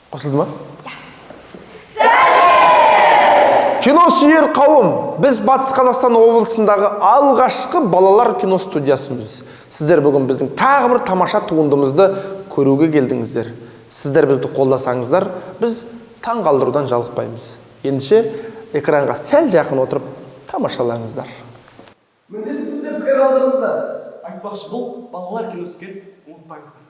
Қосылды ма? Кино сүйер қауым, біз Батыс Қазақстан облысындағы алғашқы балалар кино студиясымыз. Сіздер бүгін біздің тағы бір тамаша туындымызды көруге келдіңіздер. Сіздер бізді қолдасаңыздар, біз таң қалдырудан жалықпаймыз. Ендеше экранға сәл жақын отырып тамашалаңыздар. Міндетті түрде пікір қалдырыңыздар. Айтпақшы, бұл балалар киносы екенін ұмытпаңыздар.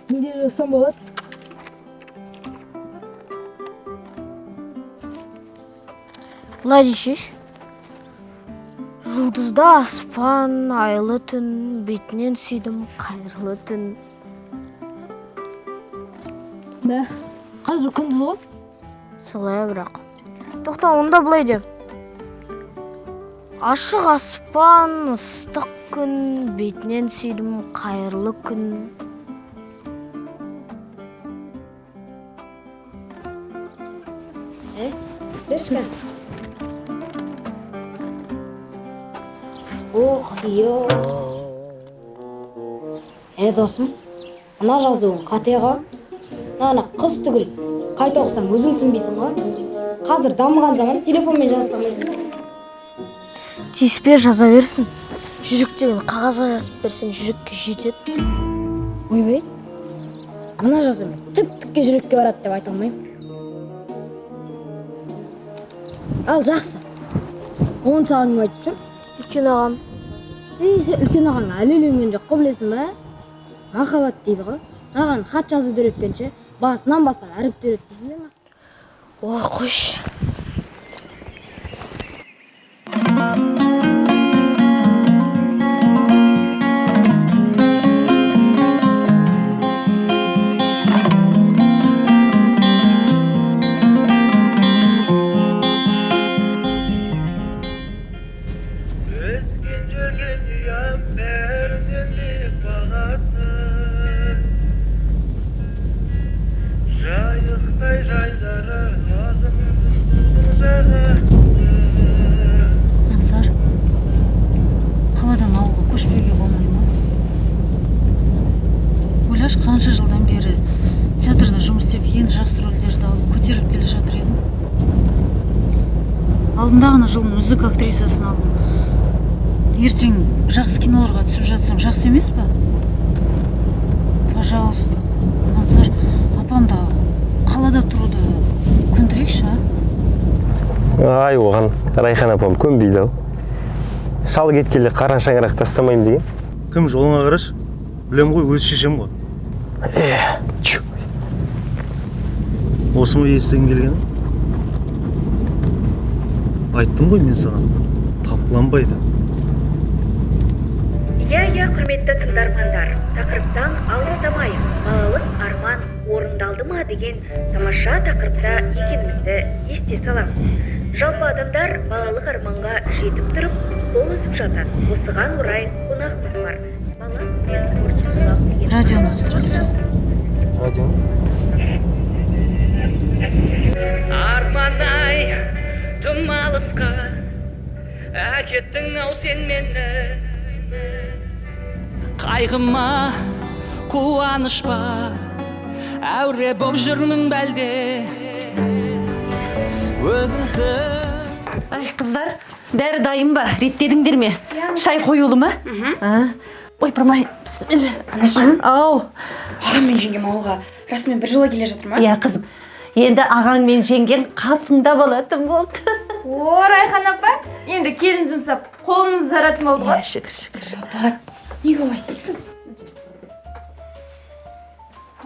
Не деп жазсам болады? Былай десейші. Жұлдызды аспан, айлы түн, бетінен сүйдім, қайырлы түн. Мә, қазір күндіз ғой. Солай бірақ. Тоқта, онда былай де. Ашық аспан, ыстық күн, бетінен сүйдім, қайырлы күн. Берші. Ох, ё. Е, досым, мына жазуың қате ғой. Мынаны қыз түгіл, қайта оқысаң өзің түсінбейсің ғой. Қазір дамыған заман, телефонмен жаза салмайсың ба? Тиіспе, жаза берсін. Жүрек деген қағазға жазып берсең, жүрекке жетеді. Ойбай, мына жазумен тіп-тікке жүрекке барады деп айта алмаймын. Ал жақсы. Оны саған кім айтып жүр? Үлкен ағам. Ей, сен үлкен ағаң әлі үйленген жоқ қой, білесің ба? Махаббат дейді ғой. Маған хат жазуды үйреткенше, басынан бастап әріпті үйретпейсің бе ма? Ой, қойшы. Өскен жерген ұям бәрінен биік бағасы. Жайықтай жайдары ағынның жағасы. Ансар, қаладан ауылға көшпеуге болмай ма? Ойлашы, қанша жылдан бері театрда жұмыс істеп, енді жақсы рөлдерді алып, көтеріліп келе жатыр едім. Алдында ғана жылдың үздік актрисасын алдым. Ертең жақсы киноларға түсіп жатсам, жақсы емес па? Пожалуйста, Ансар, апамды қалада тұруды көндірейікші, а? Ай, оған Райхан апам көнбейді ау. Шал кеткелі қара шаңырақ тастамаймын деген. Кім, жолыңа қарашы. Білем ғой, өз шешем ғой. Чу. Осы ма естігің келгені? Айттым ғой мен саған, талқыланбайды. Иә, иә, құрметті тыңдармандар, тақырыптан алыстамайық. Балалық арман орындалды ма деген тамаша тақырыпта екенімізді есте саламыз. Жалпы адамдар балалық арманға жетіп тұрып, қол үзіп жатады. Осыған орай қонағымыз бар. Бала күннен творчестволық деген. Радионы ауыстырасыз ба? Радионы? Арман-ай, тым алысқа әкеттің ау сен мені. Қайғы ма, қуаныш па, әуре боп жүрмін бәлде. Өзіңсіз. Ай, қыздар, бәрі дайын ба? Реттедіңдер ме? Шай қоюлы ма? А? Ойпырмай, бісміллә. Ау. Ағам мен жеңгем ауылға расымен бір жылы келе жатыр ма? Иә, қызым. Енді ағаң мен жеңгең қасыңда болатын болды. О, Райхан апа, енді келін жұмсап, қолымыз ұзаратын болды ғой. Иә, шүкір, шүкір. Апа, неге олай дейсің?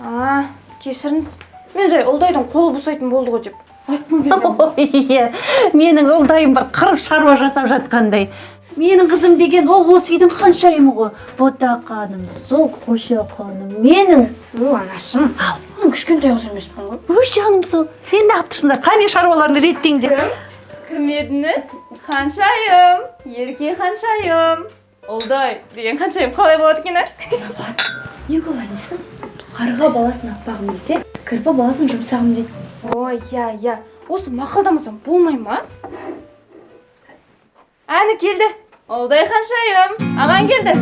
А, кешіріңіз. Мен жай ұлдайдың қолы босайтын болды ғой деп айтқым келген. Ой, иә, менің ұлдайым бір қырып шаруа жасап жатқандай. Менің қызым деген ол осы үйдің ханшайымы ғой. Ботақаным, сол қошақаным менің. О, анашым. Ал. Мен кішкентай қыз емеспін ғой. Өй, жаным сол. Енді неғып тұрсыңдар? Қане, шаруаларыңды реттеңдер. Кім едіңіз? Ханшайым. Ерке ханшайым. Ұлдай деген ханшайым қалай болады екен, а? Неге олай дейсің? Қарға баласын аппағым десе, кірпі баласын жұмсағым дейді. Ой, иә, иә. Осы мақалдамасам болмай ма? Әні келді. Ұлдай ханшайым. Ағаң келді.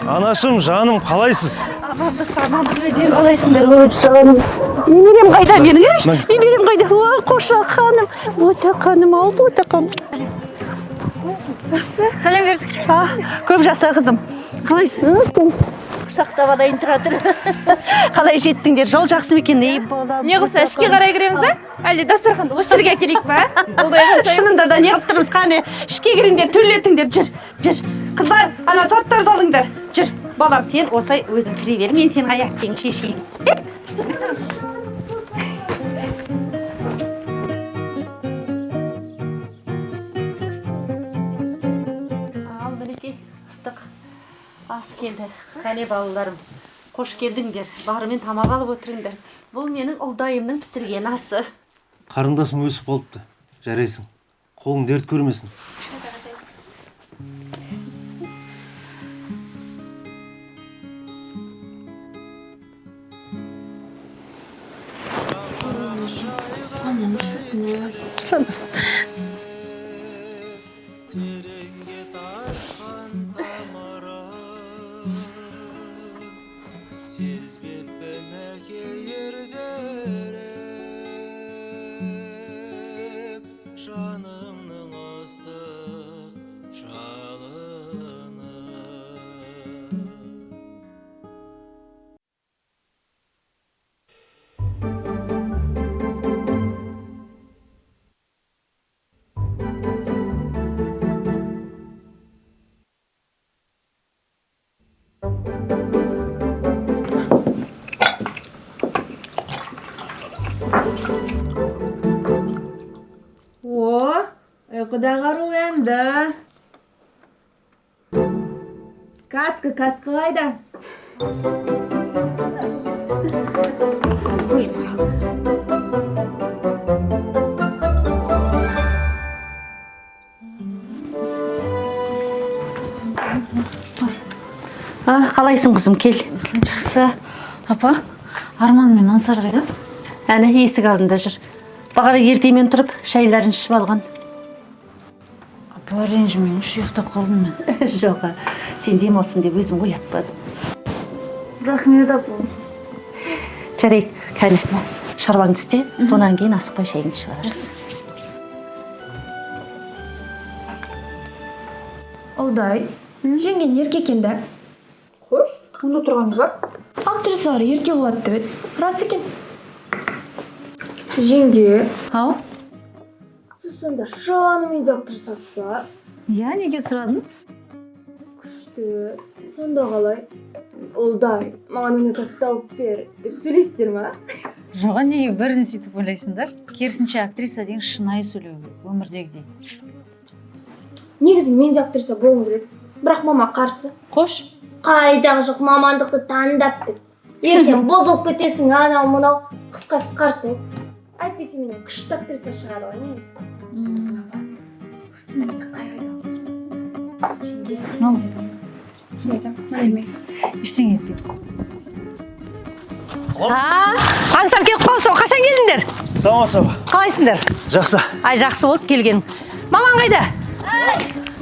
Анашым, жаным, қалайсыз? Аманбыз, аманбыз, өздерің қалайсыңдар? Ой, жаным. Немерем қайда менің, ей? Немерем қайда? Ой, қошақаным, ботақаным, ал ботақаным. Жақсы. Сәлем бердік. Көп жаса, қызым. Қалайсың? Құшақтап алайын, тұра тұр. Қалай жеттіңдер? Жол жақсы ма екен? Ей, балам. Не қылса, ішке қарай кіреміз, а? Әлде дастарханды осы жерге әкелейік па? Ұлдай ханшайым. Шынында да не қылып тұрмыз? Қане, ішке кіріңдер, төрлетіңдер, жүр, жүр. Қыздар, ана заттарды алыңдар. Жүр, балам, сен осылай өзің кіре бер, мен сенің аяқ киіміңді шешейін. Ал, мінекей, ыстық ас келді. Қане, балаларым, қош келдіңдер. Барымен тамақ алып отырыңдар. Бұл менің ұлдайымның пісірген асы. Қарындасым өсіп қалыпты. Жарайсың. Қолың дерт көрмесін. О, ұйқыдағы ару оянды. Каска, каска қайда? Ой, Марал. Қалайсың, қызым, кел. Жақсы. Апа, Арман мен Ансар қайда? Әне, есік алдында жүр. Бағана ертемен тұрып, шайларын ішіп алған. Апа, ренжімеңізші, ұйықтап қалдым мен. Жоқ, сен демалсын деп өзім оятпадым. Рахмет, апа. Жарайды, кәне, шаруаңды істе, сонан кейін асықпай шайыңды ішіп аларсың. Ұлдай, жеңген ерке екен да? Қош, онда тұрған не бар? Актрисалар ерке болады деп еді. Рас екен. Жеңге. Ау? Сіз сонда шынымен де актрисасыз ба? Иә, неге сұрадың? Күшті. Сонда қалай? Ұлдай, маған ана затты алып бер деп сөйлейсіздер ма? Жоға, неге бірден сөйтіп ойлайсыңдар? Керісінше, актриса деген шынайы сөйлеу керек, өмірдегідей. Негізі мен де актриса болғым келеді. Бірақ мама қарсы. Қош. Қайдағы жоқ мамандықты таңдап деп. Ертең бұзылып кетесің, анау мынау, қысқасы қарсы. Әйтпесе менен күшті актриса шығады ғой негізі. Ештеңе етпейді. Аңсар келіп қалыпсың, қашан келдіңдер? Саламатсыз ба? Қалайсыңдар? Жақсы. Ай, жақсы болды келген. Мамаң қайда?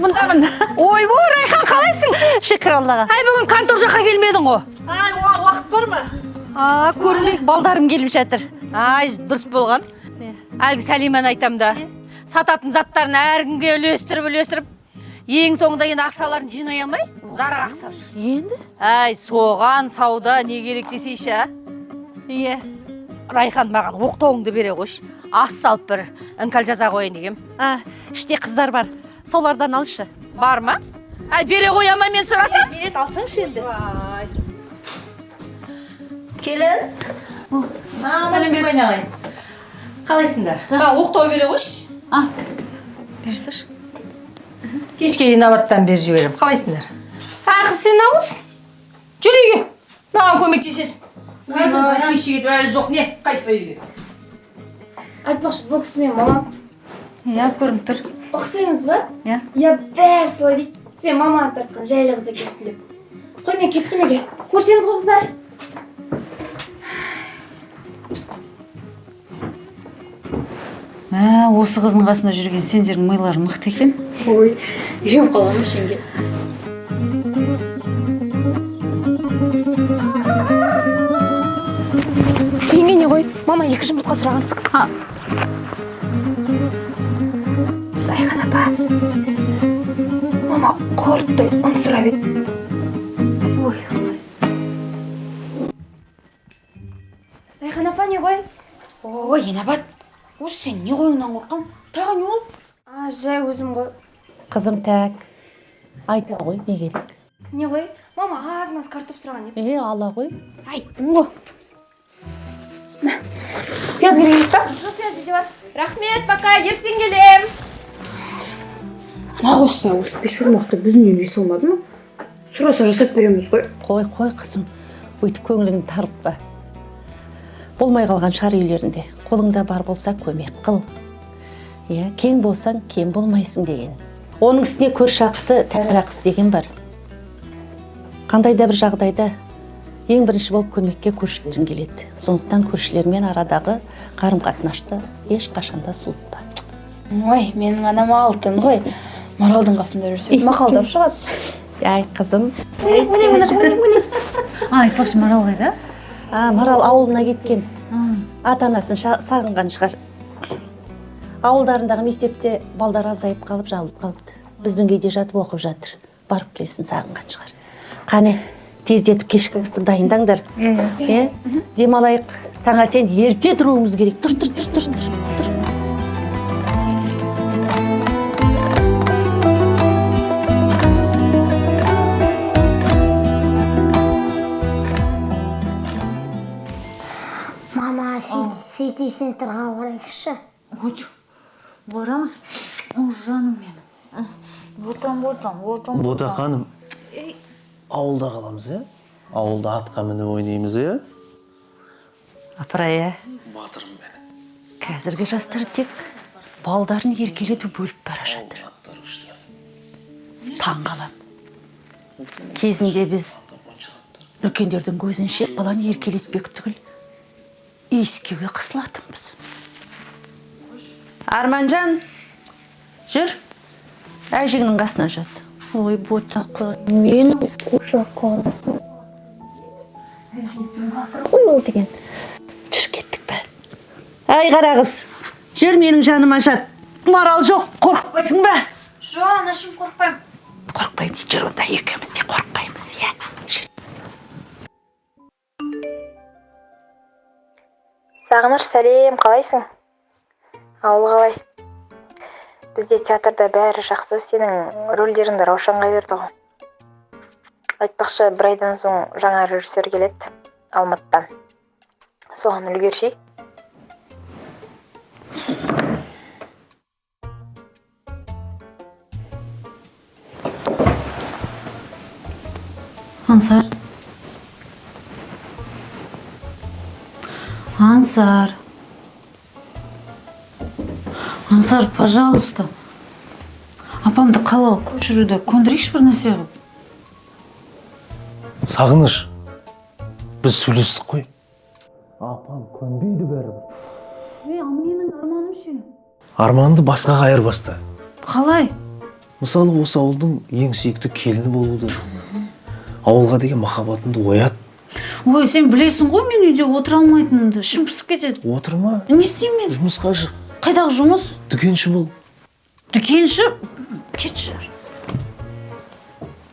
Мұндамын. Ойбу, Райхан, қалайсың? Шүкір Аллаға. Ай, бүгін контор жаққа келмедің ғой. Ай, уақыт бар ма? Көрмей, балдарым келіп жатыр. Ай, дұрыс болған. Әлгі Сәлиманы айтам да. Сататын заттарын әркімге үлестіріп, ең соңында енді ақшаларын жинай алмай, зар қақсап жүр. Енді? Ай, соған сауда не керек десейші, а? Иә. Райхан, маған оқтауыңды бере қойшы. Ас салып бір іңкәл жаза қояйын дегем. Іште қыздар бар. Солардан алшы. Бар ма? Әй, бере қоя ма мен сұрасам? Береді, алсаңшы енді. Келін. Сәлем бер айналайын. Қалайсыңдар? Оқтау бере қойшы. А, бере салшы. Кешке инабаттан бер жіберем. Қалайсыңдар? Сарқыз сен ауылсың. Жүр үйге. Маған көмектесесің. Кеше кетіп әлі жоқ. Не, қайтпа үйге. Айтпақшы, бұл кісі менің мамам. Иә, көрініп тұр. Ұқсаймыз ба? Иә. Иә, бәрі солай дейді. Сен маманы тартқан жайлы қыз екенсің деп. Қой, мен кеттім үйге. Көрісеміз ғой, қыздар. Мә, осы қыздың қасында жүрген сендердің миларың мықты екен. Ой, үйреніп қаламын жеңге. Жеңге не ғой? Мама 2 жұмыртқа сұраған. Райхан апа, мама құрттай ұн сұрап еді. Ой, Райхан апа не ғой? Ой, Инабат, осы сен не қойыңнан қорқам? Тағы не болды? А, жай өзім ғой. Қызым тәк, айта ғой, не керек? Не ғой? Мама аз-маз картоп сұраған еді. Е, ала ғой. Айттым ғой. Пияз керек емес па? Жоқ, пияз үйде бар. Рахмет, пока, ертең келем. Ана қосса, осы бешбармақты біздің үйде жей салмады ма? Сұраса жасап береміз ғой. Қой, қой, қызым. Өйтіп көңіліңді тарылтпа. Болмай қалған шығар үйлерінде. Қолыңда бар болса көмек қыл. Иә, кең болсаң, кем болмайсың деген. Оның үстіне көрші ақысы, тәңір ақысы деген бар. Қандай да бір жағдайда ең бірінші болып көмекке көршілерің келеді. Сондықтан көршілермен арадағы қарым-қатынасты ешқашанда суытпа. Ой, менің анам алтын ғой. Маралдың қасында жүрсе, мақалдап шығады. Әй, қызым. Айтпақшы, Марал қайда? Марал ауылына кеткен. Ата-анасын сағынған шығар. Ауылдарындағы мектепте балдар азайып қалып, жабылып қалыпты. Біздің үйде жатып оқып жатыр. Барып келсін, сағынған шығар. Қане, тездетіп кешкі асты дайындаңдар. Иә. Демалайық. Таңертең ерте тұруымыз керек. Тұр, тұр, тұр, тұр, тұр. Мама, Сити Центрға барайықшы. Барамыз. О, жаным менің. Ботам, ботам, ботам. Бота ханым, ауылда қаламыз, ә? Ауылда атқа мініп ойнаймыз, ә? Апырай, ә? Батырым менің. Қазіргі жастар тек балдарын еркелетіп бөліп бара жатыр. Таң қалам. Кезінде біз үлкендердің көзінше баланы еркелетпек түгіл иіскеуге қысылатынбыз. Арманжан, жүр, әжеңнің қасына жат. Ой, ботақы, менің қошақаным. Ой, ол деген. Жүр, кеттік пе? Әй, қара қыз, жүр менің жаныма жат. Марал жоқ, қорықпайсың ба? Жоқ, анашым, қорықпаймын. Қорықпаймын дейді, жүр онда, екеуміз де қорықпаймыз, иә. Жүр. Сағыныш, сәлем, қалайсың? Ауыл қалай? Бізде театрда бәрі жақсы, сенің рөлдеріңді Раушанға берді ғой. Айтпақшы, бір айдан соң жаңа режиссер келеді Алматыдан. Соған үлгерші. Ансар. Ансар. Ансар, пожалуйста. Апамды қалаға көшіруді көндірейікші бір нәрсе қылып. Сағыныш, біз сөйлестік қой. Апам көнбейді бәрібір. Ей, менің арманым ше? Арманды басқаға айырбаста. Қалай? Мысалы, осы ауылдың ең сүйікті келіні болуды. Ауылға деген махаббатыңды оят. Ой, сен білесің ғой, мен үйде отыра алмайтынымды. Ішім пысып кетеді. Отырма. Не істеймін мен? Жұмысқа шық. Қайдағы жұмыс? Дүкенші бол. Дүкенші? Кетші.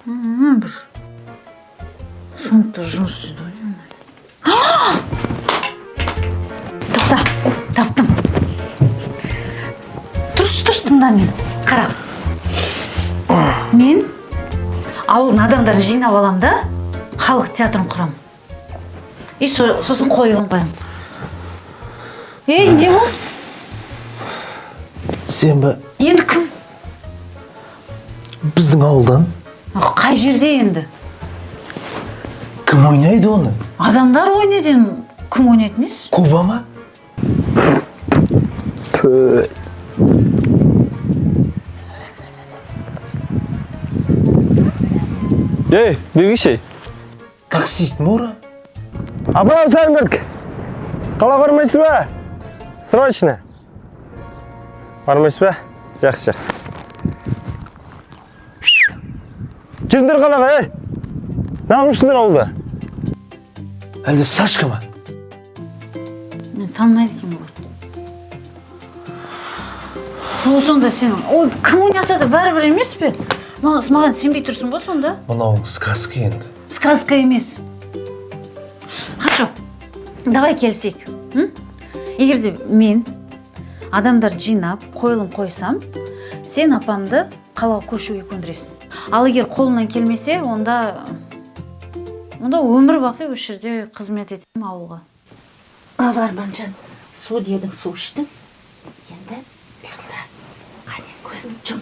Бір. Соңында жұмыс істейді ғой. Тоқта, таптым. Тұршы, тұршы, тыңда мені. Қара. Мен ауылдың адамдарын жинап алам да, халық театрын құрам. И сосын қойылым қоямын. Ей, не болды? Сен бе? Енді кім? Біздің ауылдан. Қай жерде енді? Кім ойнайды оны? Адамдар ойнайды енді. Кім ойнайды несі? Куба ма? Ей, бергіші. Таксист Мора? Апа, сәлем бердік. Қала бармайсыз ба? Срочно. Бармайсыз ба? Жақсы, жақсы. Жүріңдер қалаға, ей! Неғып жүрсіңдер ауылда? Әлде Сашка ма? Мен танымайды екен бұлар. Сол сонда сен, ой, кім ойнаса да бәрібір емес пе? Маған сенбей тұрсың ғой сонда? Мынау сказка енді. Сказка емес. Хорошо, давай келісейік. Егер де мен адамдар жинап, қойылым қойсам, сен апамды қалаға көшуге көндіресің. Ал егер қолынан келмесе, онда өмір бақи осы жерде қызмет етемін ауылға. Ал Арманжан, су дедің, су іштің. Енді ұйықта. Қане, көзіңді жұм.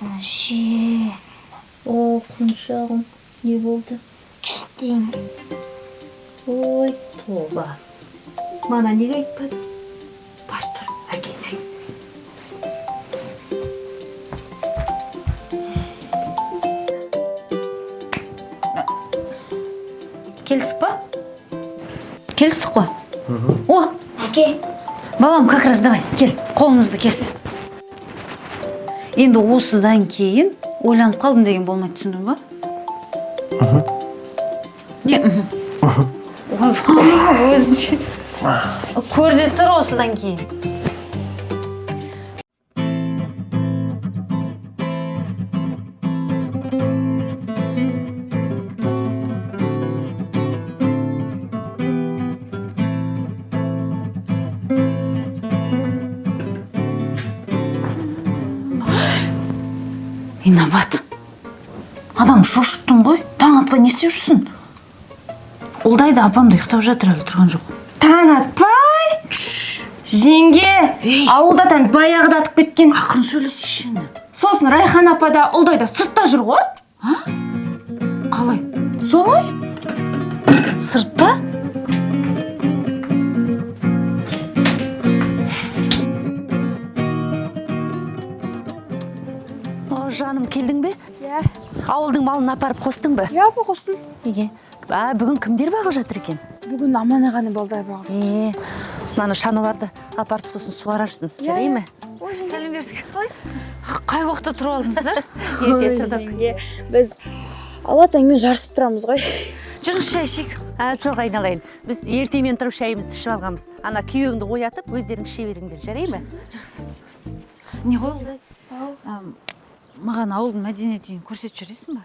Әже. О, құншағым, не болды? Кіштең. Ой, тоба. Мана неге айтпадың? Бар тұр, әкең айт. Келістік па? Келістік қой? О! Әке. Балам, как раз давай, кел, қолымызды кес. Енді осыдан кейін ойланып қалдым деген болмайды, түсіндің ба? Не? Ойбай, өзінше. Көр де тұр осыдан кейін. Инабат, адам шошыттың ғой, таң атпай не істеп жүрсің? Ұлдай да апам да ұйықтап жатыр, әлі тұрған жоқ. Таң атпай? Жеңге, ауылда таң баяғыда атып кеткен. Ақырын сөйлесейші енді. Сосын Райхан апа да, Ұлдай да сыртта жүр ғой. А? Қалай? Солай? Сыртта? Жаным, келдің бе? Иә. Ауылдың малын апарып қостың ба? Иә, апа, қостым. Неге? А, бүгін кімдер бағып жатыр екен? Бүгін Аман ағаның балдары бағып. Е, мынаны шаналарды апарып сосын суарарсың, жарай ма? Сәлем бердік. Қалайсыз? Қай уақытта тұрып алдыңыздар? Ерте тұрдық. Біз ала таңмен жарысып тұрамыз ғой. Жүріңіз, шай ішейік. А, жоқ, айналайын. Біз ертемен тұрып шайымызды ішіп алғанбыз. Ана күйеуіңді оятып, өздерің іше беріңдер, жарай ма? Жақсы. Не ғой, Ұлдай? Маған ауылдың мәдениет үйін көрсетіп жібересің ба?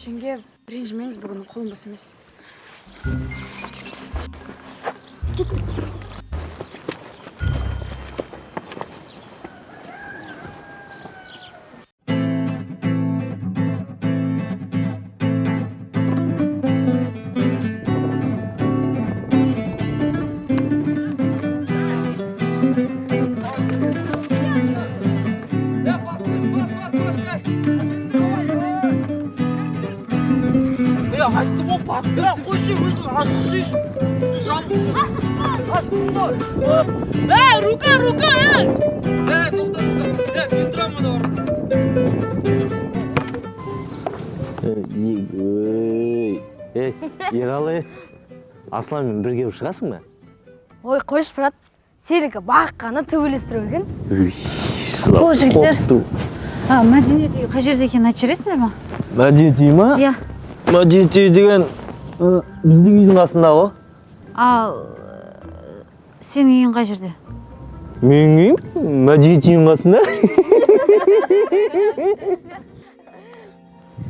Жеңге, ренжімеңіз, бүгін қолым бос емес. Ей, Ералы, Асланмен бірге шығасың ба? Ой, қойшы, брат, сенікі баққаны төбелестіру екен. О, жігіттер, мәдениет үйі қай жерде екенін айтып жібересіңдер ма? Мәдениет үйі ма? Иә. Мәдениет үйі деген біздің үйдің қасында ғой. Ал сенің үйің қай жерде? Менің үйім мәдениет үйінің қасында.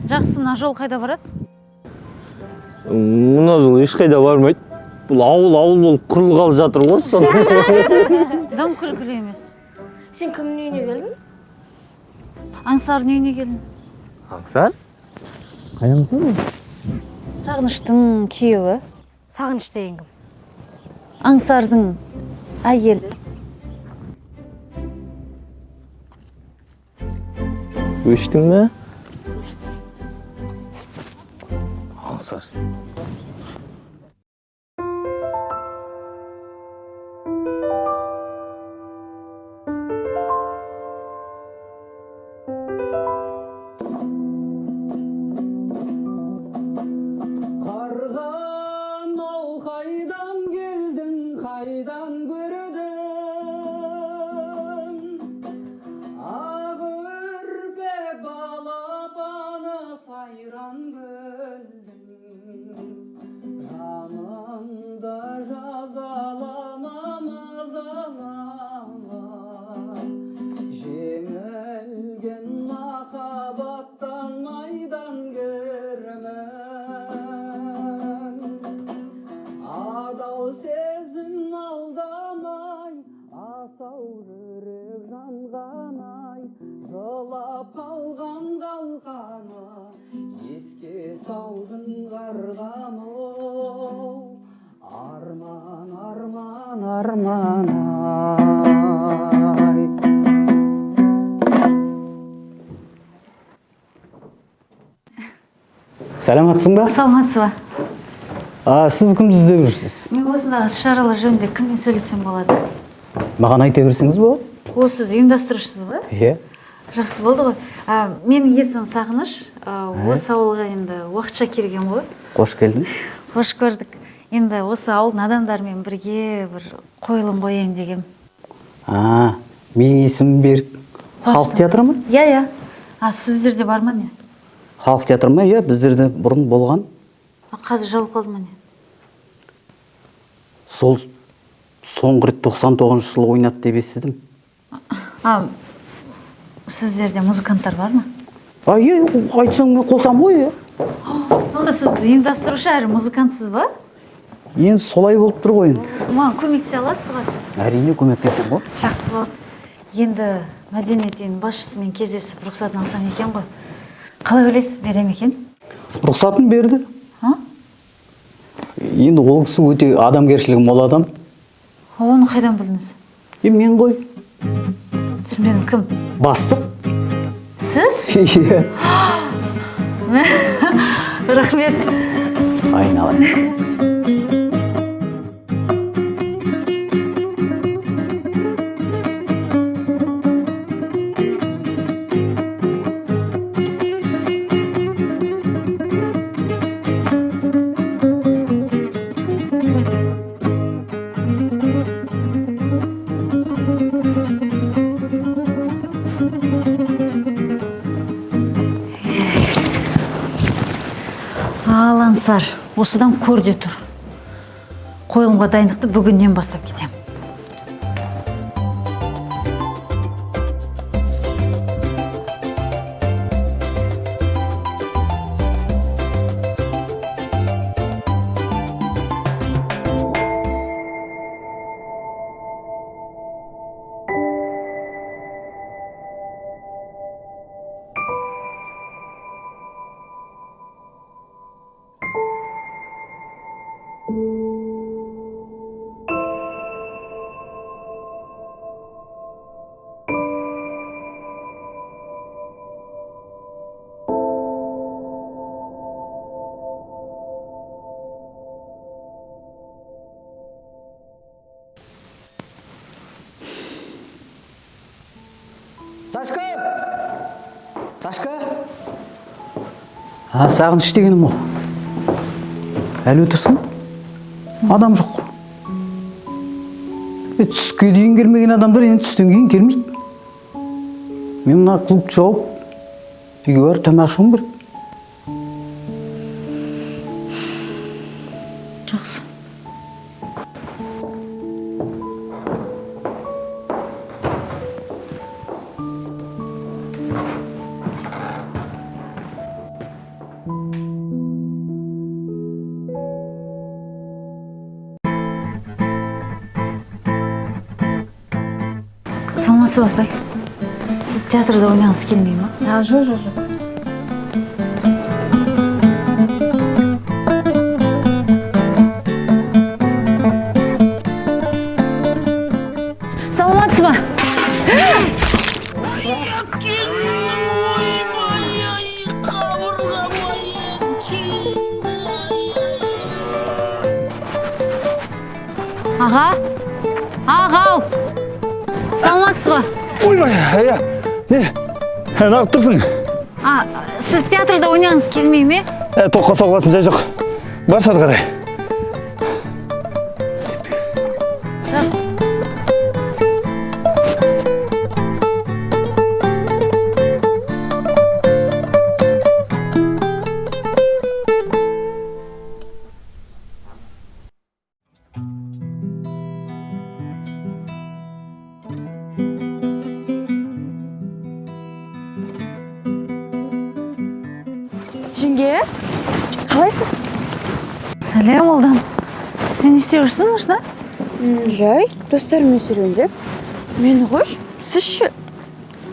Жақсы, мына жол қайда барады? Мына жол ешқайда бармайды. Бұл ауыл ауыл болып құрылғалы жатыр ғой соны. Дым күлкілі емес. Сен кімнің үйіне келдің? Аңсардың үйіне келдім. Аңсар? Қай Аңсар ол? Сағыныштың күйеуі. Сағыныш деген кім? Аңсардың әйелі. Өштің бе? Аңсар. Саламатсың ба? Саламатсыз ба? Сіз кімді іздеп жүрсіз? Мен осындағы іс-шаралар жөнінде кіммен сөйлессем болады? Маған айта берсеңіз болады. О, сіз ұйымдастырушысыз ба? Иә. Жақсы болды ғой. Менің есімім Сағыныш. Осы ауылға енді уақытша келген ғой. Қош келдіңіз. Қош көрдік. Енді осы ауылдың адамдарымен бірге бір қойылым қояйын дегем. Менің есімім Берік. Халық театры ма? Иә, иә. Сіздерде бар ма не? Халық театры ма? Иә, біздерде бұрын болған. Қазір жабылып қалды ма не? Сол соңғы рет 99 жылы ойнады деп естідім. Сіздерде музыканттар бар ма? Иә, айтсаң мен қосам ғой, иә. Сонда сіз ұйымдастырушы әрі музыкантсыз ба? Енді солай болып тұр ғой енді. Маған көмектесе аласыз ғой? Әрине көмектесем ғой. Жақсы болды. Енді мәдениет үйінің басшысымен кездесіп рұқсатын алсам екен ғой. Қалай ойлайсыз, бере ме екен? Рұқсатын берді. Енді ол кісі өте адамгершілігі мол адам. Оны қайдан білдіңіз? Мен ғой. Түсінбедім, кім? Бастық. Сіз? Иә. Рахмет. Айналайын. Аңсар, осыдан көр де тұр. Қойылымға дайындықты бүгіннен бастап кетем. Сашка! Сашка! Сағыныш дегенім ғой. Әлі отырсың? Адам жоқ. Түске дейін келмеген адамдар енді түстен кейін келмейді. Мен мына клубты жауып, үйге барып тамақ ішуім керек. Жақсы. Саламатсыз ба, апай? Сіз Театрда ойнағыңыз келмей ма? А, жоқ, жоқ, жоқ. Саламатсыз ба? Аға, ағау, саламатсыз ба? Ойбай, иә, не, неғып тұрсың? А, сіз театрда ойнағыңыз келмей ме? Тоққа соғылатын жай жоқ. Баршы ары қарай. Жеңге, қалайсыз? Сәлем, Ұлдан. Сен не істеп жүрсің, Ұшна? Жай, достарыммен серуендеп. Мені қойшы, сіз ше?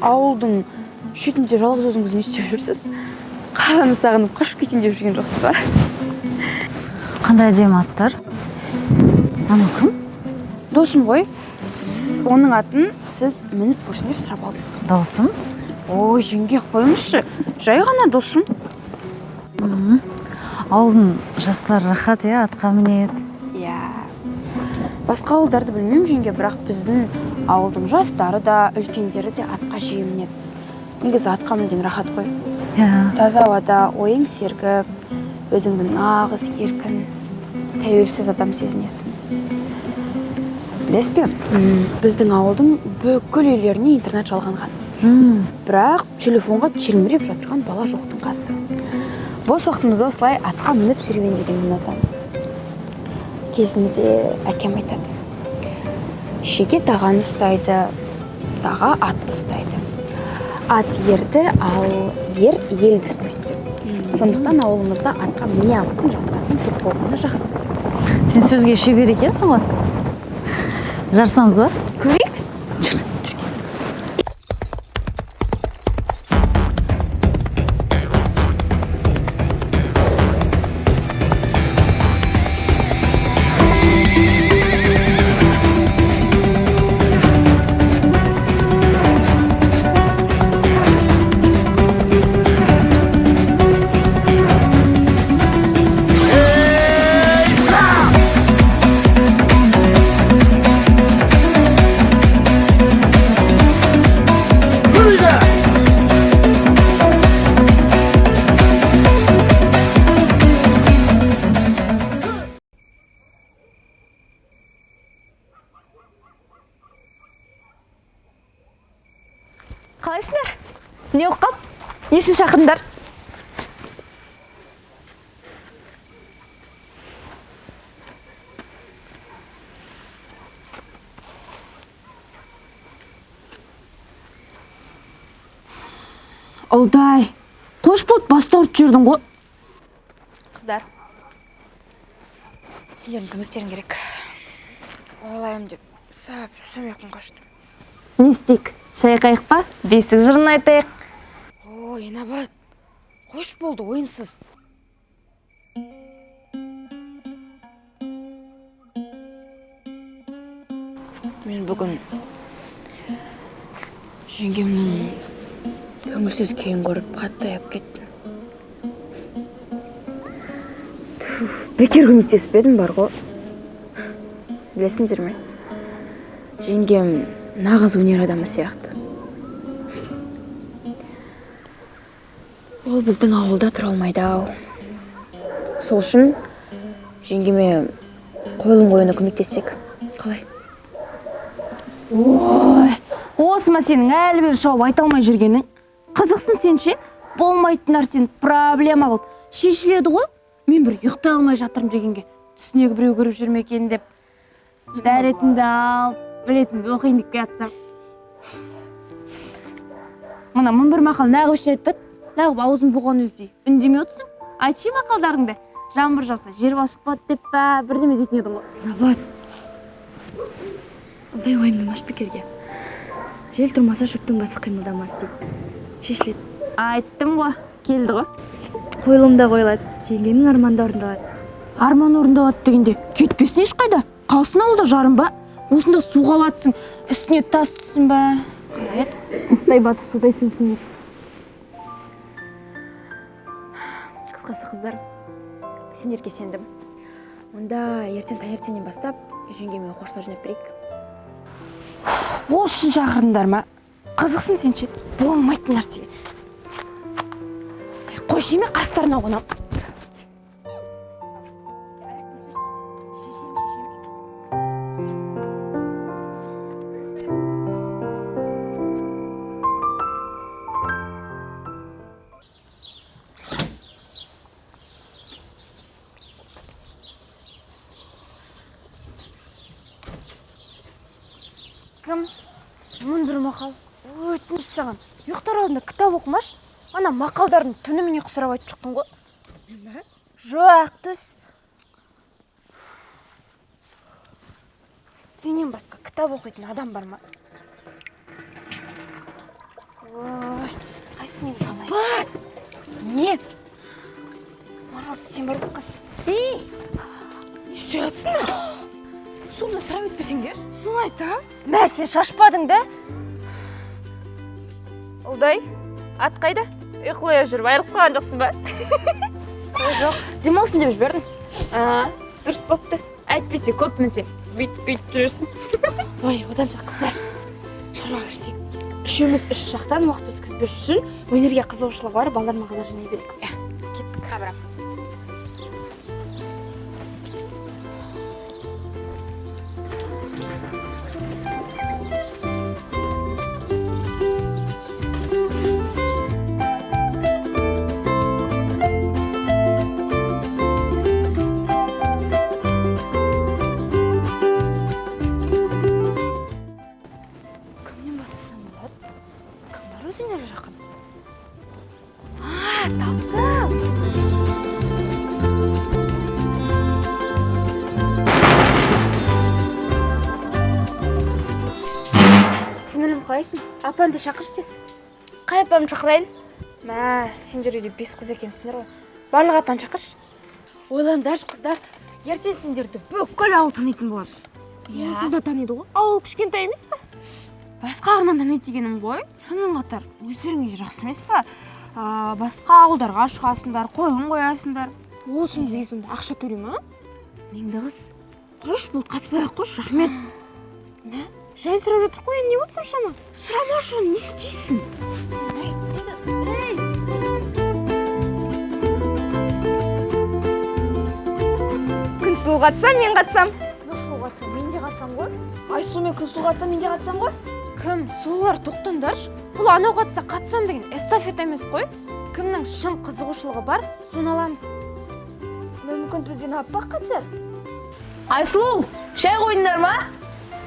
Ауылдың шетінде жалғыз өзіңіз не істеп жүрсіз? Қаланы сағынып қашып кетейін деп жүрген жоқсыз ба? Қандай әдемі аттар. Анау кім? Досым ғой. Оның атын сіз мініп көрсін деп сұрап алдым. Досым? Ой, жеңге, қойыңызшы. Жай ғана досым. Ауылдың жастары рахат, иә, атқа мінеді. Иә. Басқа ауылдарды білмеймін, жеңге, бірақ біздің ауылдың жастары да, үлкендері де атқа жиі мінеді. Негізі атқа мінген рахат қой. Иә. Таза ауада ойың сергіп, өзіңді нағыз еркін, тәуелсіз адам сезінесің. Білесіз бе, біздің ауылдың бүкіл үйлеріне интернет жалғанған. Бірақ телефонға телміреп жатырған бала жоқтың қасы. Бос уақытымызда осылай атқа мініп серуендегенді ұнатамыз. Кезінде әкем айтады. Шеге тағаны ұстайды, таға атты ұстайды. Ат ерді, ал ер елді ұстайды деп. Сондықтан ауылымызда атқа міне алатын жастардың көп болғаны жақсы деп. Сен сөзге шебер екенсің ғой. Жарысамыз ба? Көрейік. Жүр. Қалайсыңдар? Не оқып қалды? Не үшін шақырдыңдар? Ұлдай, қош болды, басты ауыртып жібердің ғой. Қыздар, сендердің көмектерің керек. Ойлайым деп, сәп-сәм ұйқым қашты. Не істейік? Шайқайық па? Бесік жырын айтайық. Ой, Инабат, қош болды, ойынсыз. Мен бүгін жеңгемнің көңілсіз күйін көріп қатты аяп кеттім. Бекер көмектеспедім бар ғой. Білесіңдер ме? Жеңгем нағыз өнер адамы сияқты. Ол біздің ауылда тұра алмайды ау. Сол үшін жеңгеме қойылым қоюына көмектессек. Қалай? Ой, осы ма сенің әлі бері жауап айта алмай жүргенің? Қызықсың сен ше? Болмайтын нәрсені проблема қылып шешіледі ғой. Мен бір ұйықтай алмай жатырмын дегенге түсінегі біреу көріп жүр ме екен деп. Дәретімді алып, білетімді оқиын деп келатсам. Мына мың бір мақал нағып үшін айтпады, нағып аузын бұған өздей. Үндемей отырсың, айтшы мақалдарыңды. Жаңбыр жауса, жер балшық болады деп па, бірдеме дейтін едің ғой. Набат, ондай уайымдамашы бекерге. Жел тұрмаса шөптің басы қимылдамас дейді. Шешіледі. Айттым ғой, келді ғой. Қойылым да қойылады. Жеңгенің арманы да орындалады. Арман орындалады дегенде кетпесін ешқайда. Қалсын ауылда жарым ба? Осында суға батсың, үстіне тас түссін ба? Қалай еді? Тастай батып судай сіңсін. Қысқасы қыздар, сендерге сендім. Онда ертең таңертеңнен бастап жеңгеме оқушылар жинап берейік. Ол үшін шақырдыңдар ма? Қызықсың сен ше, болмайтын нәрсеге. Қойшы еме, қастарына қонам. Кім? Мың бір мақал. Өтініш саған. Ұйықтар алдында кітап оқымаш. Ана мақалдардың түнімене құсырап айтып шықтың ғой. Жоқ, түс. Сенен басқа кітап оқитын адам бар ма? Ой, қайсы мені талай? Бат! Не? Марал, сен бар ғой қыз. Ей! Не істеп жатсыңдар? Сонда сұрап өтпесеңдер? Соны айтам. Мә, сен шашпадың да? Ұлдай, ат қайда? Ұйқылай жүріп, айырылып қалған жоқсың ба? Жоқ, демалсын деп жібердім. Дұрыс бопты. Әйтпесе көп мінсе, бүйтіп жүрсің. Ой, оданша қыздар, шаруаға кірісейік. Үшеуміз үш жақтан уақыт өткізбес үшін өнерге қызығушылығы бар балалар мен қыздар жинай берейік. Кеттік, қабырап. Апанды шақыршы тез. Қай апамды шақырайын? Мә, сендер үйде 5 қыз екенсіңдер ғой. Барлық апаны шақыршы. Ойлаңдаршы қыздар, ертең сендерді бүкіл ауыл танитын болады. Онсыз да таниды ғой. Ауыл кішкентай емес пе? Басқа арнан таниды дегенім ғой. Сонымен қатар өздеріңе де жақсы емес пе? Басқа ауылдарға шығасыңдар, қойылым қоясыңдар. Ол үшін бізге сонда ақша төлей ма? Меңді қыз. Қойшы, болды, қатыспай ақ қойшы, рахмет. Мә, жай сұрап жатыр қой, енді не болды соншама? Сұрамашы оны, не істейсің? Күнсұлу қатса, мен қатсам. Нұрсұлу қатса, мен де қатсам ғой. Айсұлу мен Күнсұлу қатса, мен де қатсам ғой. Кім? Сұлулар тоқтаңдаршы. Бұл анау қатса, қатсам деген эстафета емес қой. Кімнің шын қызығушылығы бар, соны аламыз. Мүмкін бізден аппақ қатсар. Айсұлу, шай қойдыңдар ма?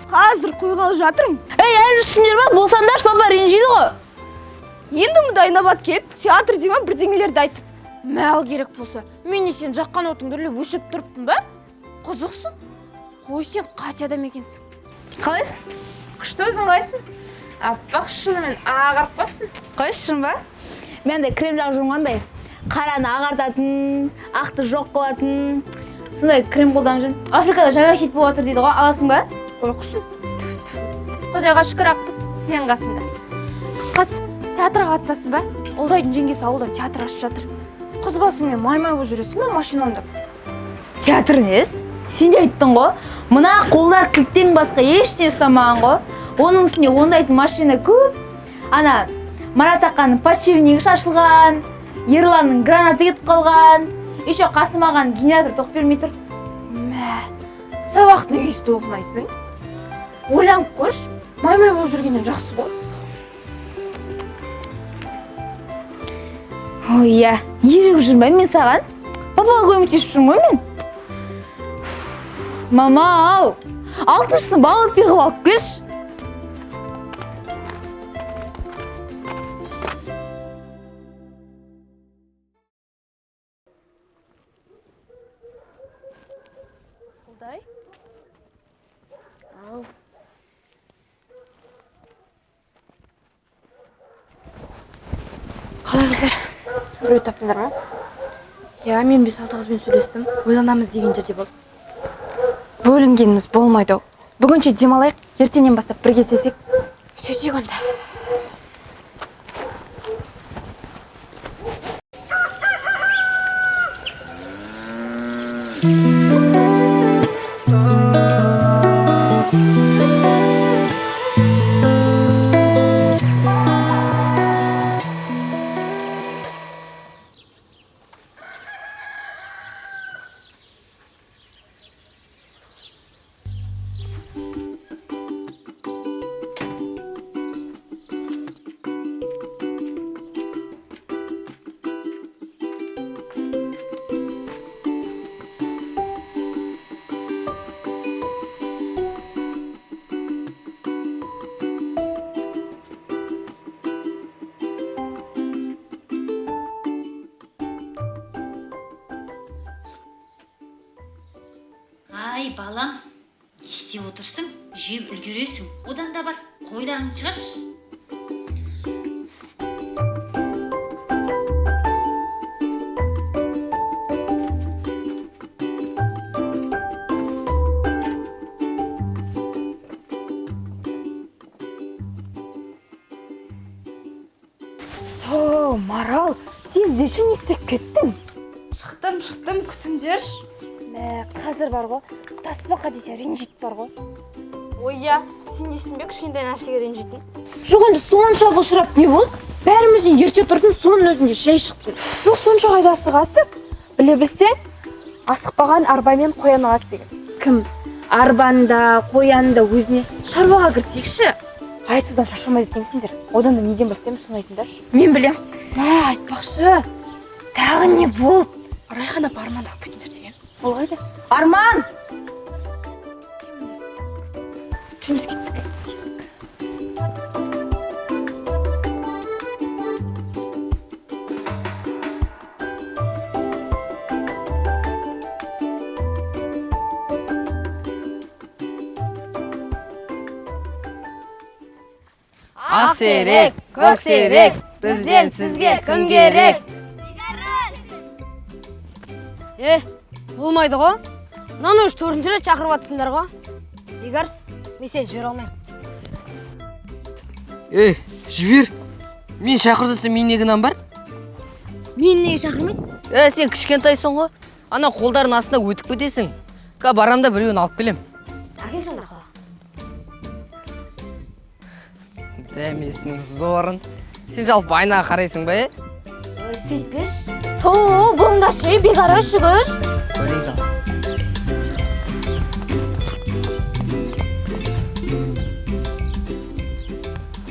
Қазір қойғалы жатырмын. Ей, әлі жүрсіңдер ма? Болсаңдаршы, папа ренжиді ғой. Енді мұнда Инабат келіп, театр дей ма, бірдеңелерді айтып. Мәл керек болса, мен не сен жаққан отыңды үрлеп өшіріп тұрыппын ба? Қызықсың. Қой, сен қате адам екенсің. Қалайсың? Күшті, өзің қалайсың? Аппақ шынымен ағарып қалыпсың. Қойшы, шын ба? Мен андай крем жағып жүрмін қандай. Қараны ағартатын, ақты жоқ қылатын. Сондай крем қолданып жүрмін. Африкада жаңа хит болып жатыр дейді ғой, аласың ба? Қой құрсын. Құдайға шүкір ақпыз, сен қасында. Қысқасы, театрға қатысасың ба? Ұлдайдың жеңгесі ауылда театр ашып жатыр. Қыз басыңмен май-май болып жүресің бе машина оңдап? Театр несі? Сен де айттың ғой. Мына қолдар кілттен басқа ештеңе ұстамаған ғой. Оның үстіне ондайтын машина көп. Ана Марат ақаның подшипнигі шашылған, Ерланның гранаты кетіп қалған, еще Қасым ағаның генератор тоқ бермей тұр. Мә, сабақты неге өйстіп оқымайсың? Ойланып көрші, май-май болып жүргеннен жақсы ғой. Ой, иә, ерігіп жүрмін бе мен саған? Папаға көмектесіп жүрмін ғой мен. Мама, ау, алтыншысын бала пиғып алып келші. Ұлдай? Ау. Біреу таптыңдар ма? Иә, мен 5-6 қызбен сөйлестім. Ойланамыз деген жерде болды. Бөлінгеніміз болмайды ау. Бүгінше демалайық, ертеңнен бастап бірге істесек. Сөйтейік онда. Ай, балам, не істеп отырсың? Жеп үлгересің. Одан да бар, қойларыңды шығаршы. О, Марал, тездеші не істеп кеттің? Шықтым, шықтым, күтіңдерші. Мә, қазір бар ғой, тасбақа десе ренжиді бар ғой. Ой, я, сен дейсің бе кішкентай нәрсеге ренжитін? Жоқ, енді сонша былшырап не болды? Бәрімізден ерте тұрдым, соның өзінде жай шықтым. Жоқ, сонша қайда асығасың? Біле білсең, асықпаған арбамен қоян алады деген. Кім? Арбаны да, қояны да өзіне шаруаға кірсейікші. Айтудан шаршамайды екенсіңдер. Одан да неден бастаймыз, соны айтыңдаршы. Мен білем. Мә, айтпақшы. Тағы не болды? Райхан апа Арманды алып кетіңдер деген. Ол қайда? Арман! Жүріңіз, кеттік. Ақ серек, көк серек, бізден сізге кім керек? Болмайды ғой. Мынаны уже 4-ші рет шақырып жатсыңдар ғой. Бекарыс, мен сені жібере алмаймын. Ей, жібер. Мен шақырсам, менің не кінәм бар? Мені неге шақырмайды? Сен кішкентайсың ғой. Ана қолдардың астына өтіп кетесің. Ка барам да біреуін алып келем. Әкелші анда қала. Дәмесінің зорын. Сен жалпы айнаға қарайсың ба, е? Ой, сөйтпеші. Ту, болыңдаршы, Бекарыс, жүгіріш. Көрейік ал.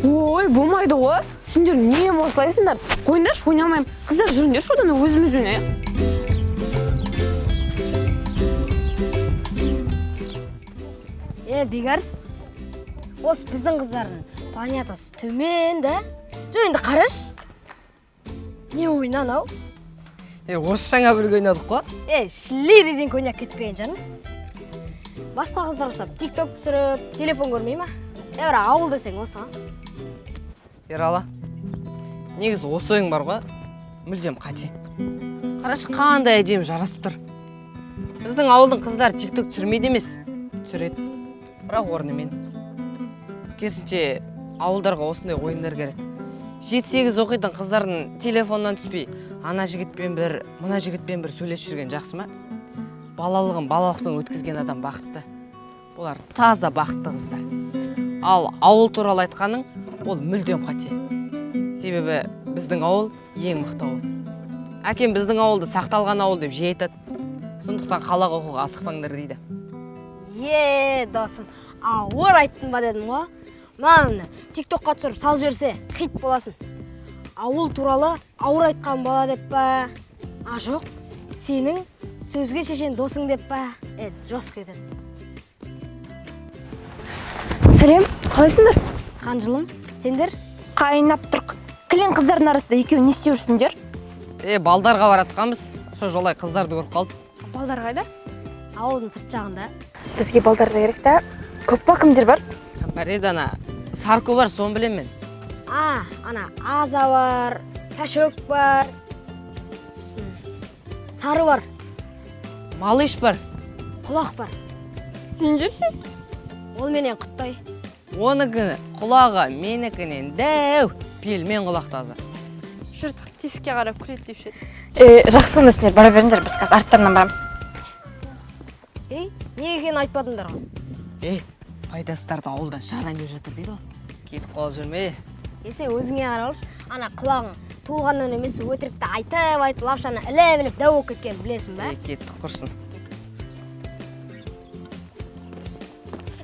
Ой, болмайды ғой. Сендер не осылайсыңдар? Қойыңдаршы, ойнамаймын. Қыздар, жүріңдерші, одан өзіміз ойнайық. Бекарыс, осы біздің қыздардың планетасы төмен да? Жоқ, енді қарашы. Не ойын анау? Осы жаңа бірге ойнадық қой. Шілей резинка ойнап кетпеген жармыз. Басқа қыздар ұқсап тик-ток түсіріп, телефон көрмей ма? Бірақ ауыл десең осы. Ерала, негізі осы ойың бар ғой, мүлдем қате. Қарашы, қандай әдемі жарасып тұр. Біздің ауылдың қыздары тик-ток түсірмейді емес, түсіреді. Бірақ орнымен. Керісінше, ауылдарға осындай ойындар керек. 7-8 оқитын қыздардың телефоннан түспей, ана жігітпен бір, мына жігітпен бір сөйлесіп жүрген жақсы ма? Балалығын балалықпен өткізген адам бақытты. Олар таза бақытты қыздар. Ал ауыл туралы айтқаның, ол мүлдем қате. Себебі біздің ауыл ең мықты ауыл. Әкем біздің ауылды сақталған ауыл деп жиі айтады. Сондықтан қалаға оқуға асықпаңдар дейді. Досым, ауыр айттың ба дедім ғой. Мынаны тик-токқа түсіріп сал жіберсе, хит боласың. Ауыл туралы ауыр айтқан бала деп па? А жоқ, сенің сөзге шешен досың деп па? Жосық етеді. Сәлем, қалайсыңдар? Қанжылым, сендер? Қайнап тұрқ. Кілең қыздардың арасында екеуі не істеп жүрсіңдер? Балдарға баратқанбыз. Сол жолай қыздарды көріп қалдық. Балдар қайда? Ауылдың сырт жағында. Бізге балдар да керек та. Көп па, кімдер бар? Бар еді ана, Сарко бар, соны білем мен. Ана Аза бар, Пәшөк бар. Сары бар. Малыш бар. Құлақ бар. Сендер ше? Ол менен құттай. Оныкіні құлағы менікінен дәу, пельмен құлақ таза. Жыртық тесікке қарап күледі деуші еді. Жақсы, онда сендер бара беріңдер, біз қазір арттарынан барамыз. Ей, неге екенін айтпадыңдар ғой? Ей, пайдасыздарды ауылдан шығарайын деп жатыр дейді ғой. Кетіп қалып жүрме. Есе өзіңе қаралшы, ана құлағың туылғаннан емес, өтірікті айтып-айтып лапшаны іліп-іліп дәу болып кеткенін білесің бе? Ей, кеттік құрсын.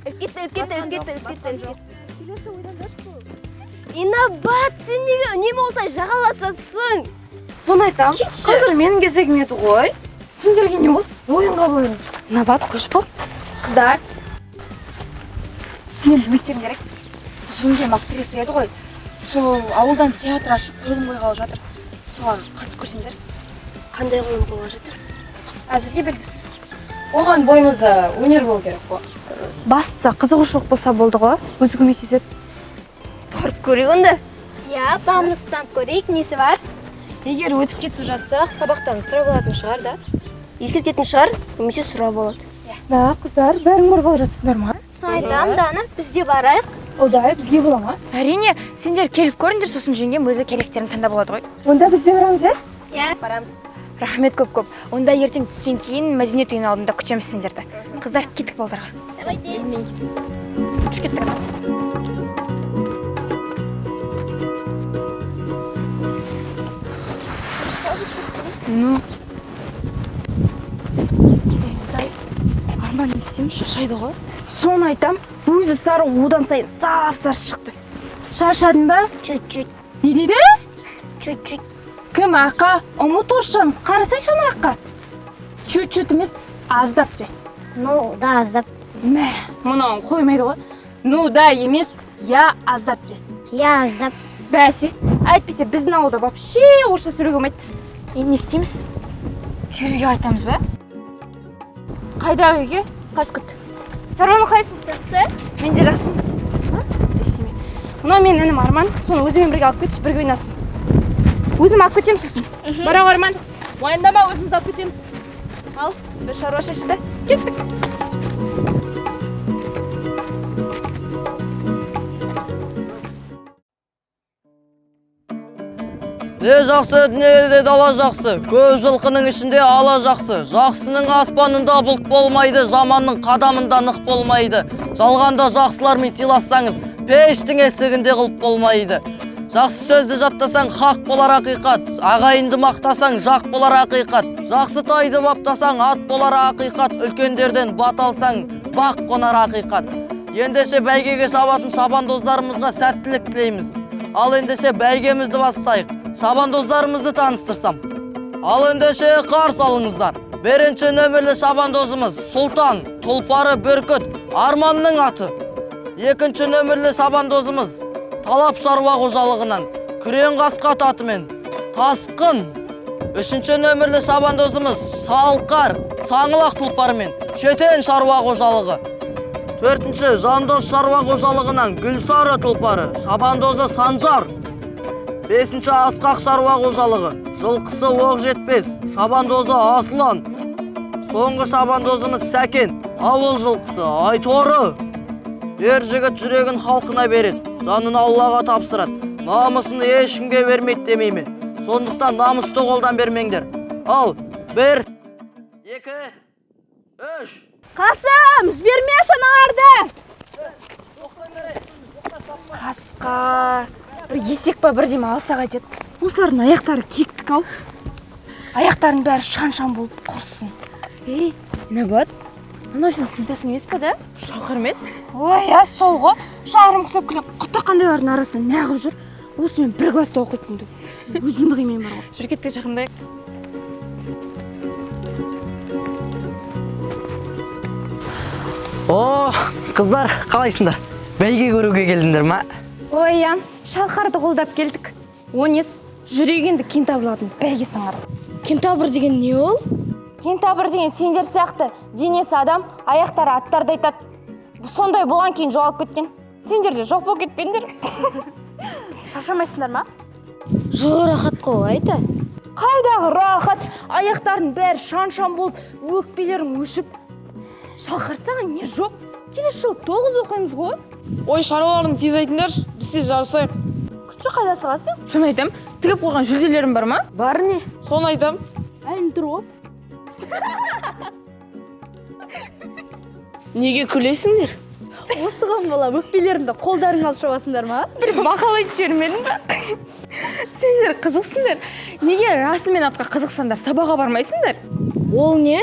Іліп кетті, іліп кетті, іліп кетті, іліп кетті, іліп кетті. Инабат, сен неге үнемі осылай жағаласасың? Соны айтам, қазір менің кезегім еді ғой. Сендерге не болды? Ойынға бойын. Инабат, қош бол. Қыздар, сендер көмектерің керек. Жеңгем актриса еді ғой. Сол ауылдан театр ашып қойылым қойғалы жатыр. Соған қатысып көрсеңдер. Қандай қойылым қойғалы жатыр? Әзірге белгісіз. Оған бойымызда өнер болу керек қой. Бастысы қызығушылық болса болды ғой, өзі көмектеседі. Барып көрейік онда. Иә, бағымызды сынап көрейік, несі бар? Егер өтіп кетіп жатсақ, сабақтан сұрап алатын шығар да? Ескертетін шығар, немесе сұрап алады. Да, қыздар, бәрің барғалы жатсыңдар ма? Соны айтамын, Дана, біз де барайық. Одай, бізге бола ма? Әрине, сендер келіп көріңдер, сосын жеңгем өзі керектерін таңдап алады ғой. Онда біз де барамыз, ә? Иә, барамыз. Рахмет көп-көп. Онда ертең түстен кейін мәдениет үйінің алдында күтеміз сендерді. Қыздар, кеттік балдарға. Давайте. Жүр, кеттік. Ну. Ей, Арман, не істейміз, шаршайды ғой. Соны айтам, өзі сары одан сайын сап-сары шықты. Шаршадың ба? Чуть-чуть. Не дейді? Чуть-чуть. Кім ақа? Ұмыт орысшаны, қарасай шаңыраққа. Чуть-чуть емес, аздап де. Ну, да, аздап. Мә, мынауын қоймайды ғой. Ну, да емес, я аздап де. Я аздап. Бәсе, әйтпесе біздің ауылда вообще орысша сөйлеуге болмайды. Енді не істейміз? Кері үйге қайтамыз ба? Қайдағы үйге? Қас күт. Сарбану, қалайсың? Жақсы. Мен де жақсымын. Ештеме. Мынау менің інім Арман, соны өзімен бірге алып кетші, бірге ойнасын. Өзім алып кетемін сосын. Бара ғой, Арман. Уайымдама, өзіміз алып кетеміз. Ал, бір шаруа шешілді. Кеттік. Не жақсы, дүниеде дала жақсы, көп жылқының ішінде ала жақсы. Жақсының аспанында бұлт болмайды, жаманның қадамында нық болмайды. Жалғанда жақсылармен сыйлассаңыз, пештің есігінде құлып болмайды. Жақсы сөзді жаттасаң, хақ болар ақиқат. Ағайынды мақтасаң, жақ болар ақиқат. Жақсы тайды баптасаң, ат болар ақиқат. Үлкендерден бат алсаң, бақ қонар ақиқат. Ендеше бәйгеге шабатын шабандоздарымызға сәттілік тілейміз. Ал ендеше бәйгемізді бастайық. Шабандоздарымызды таныстырсам. Ал ендеше қарсы алыңыздар. Бірінші нөмірлі шабандозымыз Сұлтан, тұлпары Бүркіт, Арманның аты. Екінші нөмірлі шабандозымыз Талап шаруа қожалығынан Күрең қасқа атымен Тасқын. Үшінші нөмірлі шабандозымыз Салқар, Саңылақ тұлпарымен Шетен шаруа қожалығы. Төртінші Жандос шаруа қожалығынан Гүлсары тұлпары, шабандозы Санжар. Бесінші Асқақ шаруа қожалығы, жылқысы оқ жетпес, шабандозы Аслан. Соңғы шабандозымыз Сәкен, ауыл жылқысы Айторы. Ер жігіт жүрегін халқына береді, жанын Аллаға тапсырады, намысын ешкімге бермейді демей ме? Сондықтан намысты қолдан бермеңдер. Ал, 1, 2, 3. Қасым, жіберме шаналарды! Қасқа, бір есек па бірдеме алса қайтеді. Осылардың аяқтары киіктік ау. Аяқтарының бәрі шан-шан болып құрсын. Ей, Инабат, анау сенің сыныптасың емес па да? Шалқармен? Ой, я сол ғой. Шарым құсап келген құтақандайлардың арасында неғып жүр? Осымен бір класста оқитын деп. Өзімді қимаймын бар ғой. Жүр, кеттік, жақындайық. О, қыздар, қалайсыңдар? Бәйге көруге келдіңдер ма? Ой, я, Шалқарды қолдап келдік. О нес, жүрек енді кентаврлардың бәйгесін қарап. Кентавр деген не ол? Кентавр деген сендер сияқты денесі адам, аяқтары аттарды айтады. Сондай болған кейін жоғалып кеткен. Сендер де жоқ болып кетпеңдер. Шаршамайсыңдар ма? Жоқ, рахат қой, айта. Қайдағы рахат, аяқтардың бәрі шан-шан болды, өкпелерің өшіп. Шалқар, саған не жоқ? Келесі жылы 9 оқимыз ғой. Ой, шаруаларың тез айтыңдаршы, біз тез жарысайық. Күтші, қайда асығасың? Соны айтам, тігіп қойған жүлделерім бар ма? Бар не? Соны айтам. Әлін тұр ғой. Неге күлесіңдер? Осыған бола өкпелеріңді қолдарыңа алып шабасыңдар ма? Бір мақал айтып жібермедің ба? Сендер қызықсыңдар. Неге расымен атқа қызықсаңдар, сабаға бармайсыңдар? Ол не?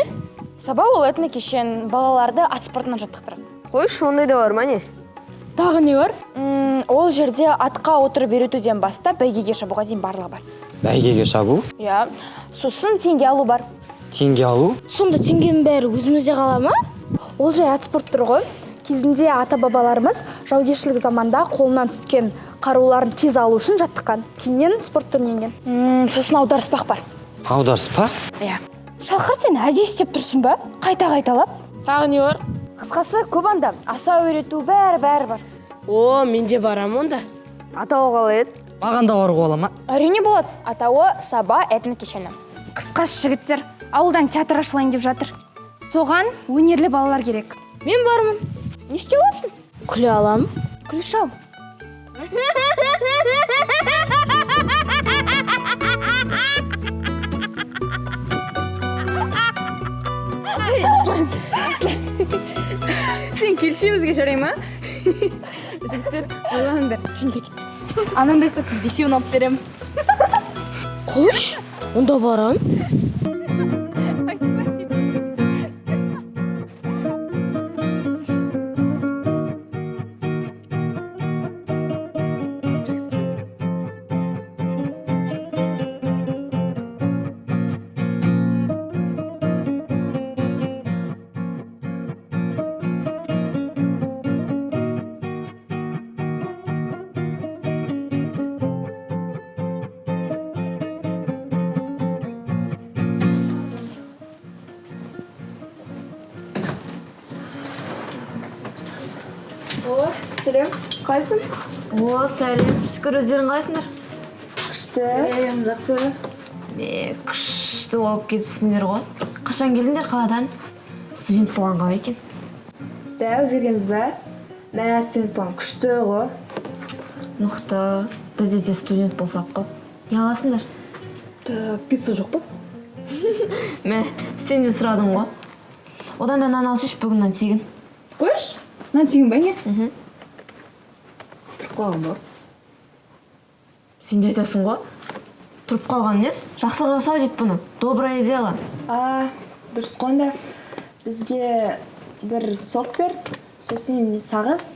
Саба ол этнокешен, балаларды ат спортынан жаттықтырады. Қойшы, ондай да бар ма не? Тағы не бар? Ол жерде атқа отырып үйретуден бастап бәйгеге шабуға дейін барлығы бар. Бәйгеге шабу? Иә. Сосын теңге алу бар. Теңге алу? Сонда теңгенің бәрі өзімізде қала ма? Ол жай ат спорт түрі ғой. Кезінде ата-бабаларымыз жаугершілік заманда қолынан түскен қаруларын тез алу үшін жаттыққан. Кейіннен спорт түріне енген. Сосын аударыспақ бар. Аударыспақ? Иә. Шалқар, сен әдейі істеп тұрсың ба? Қайта-қайталап. Тағы не бар? Қысқасы көп анда. Асау үйрету бәрі-бәрі бар. О, мен де барам онда. Атауы қалай еді? Маған да баруға бола ма? Әрине болады. Атауы Саба этнокешені. Қысқасы жігіттер, ауылдан театр ашылайын деп жатыр. Соған өнерлі балалар керек. Мен бармын. Не істей аласың? Күле аламын. Күлші ал. Сен келші бізге, жарай ма? Жігіттер, ойланыңдар. Анандай соктың бесеуін алып береміз. Қойшы, онда барам. Сәлем, қалайсың? О, сәлем, шүкір, өздерің қалайсыңдар? Күшті. Сәлем, жақсы. Күшті болып кетіпсіңдер ғой. Қашан келдіңдер қаладан? Студент болған қалай екен? Дә, өзгергенбіз бе? Мә, студент болған күшті ғой. Мықты, бізде де студент болсақ қой. Не аласыңдар? Пицца жоқ па? Мә, сен де сұрадың ғой. Одан да нан алсайшы, бүгін нан тегін. Қойшы, нан тегін бе не? Тұрып қалған ба? Сен де айтасың ғой. Тұрып қалған нес? Жақсылық жасау дейді бұны. Доброе дело. А, дұрыс қой онда. Бізге бір сок бер, сосын сағыз,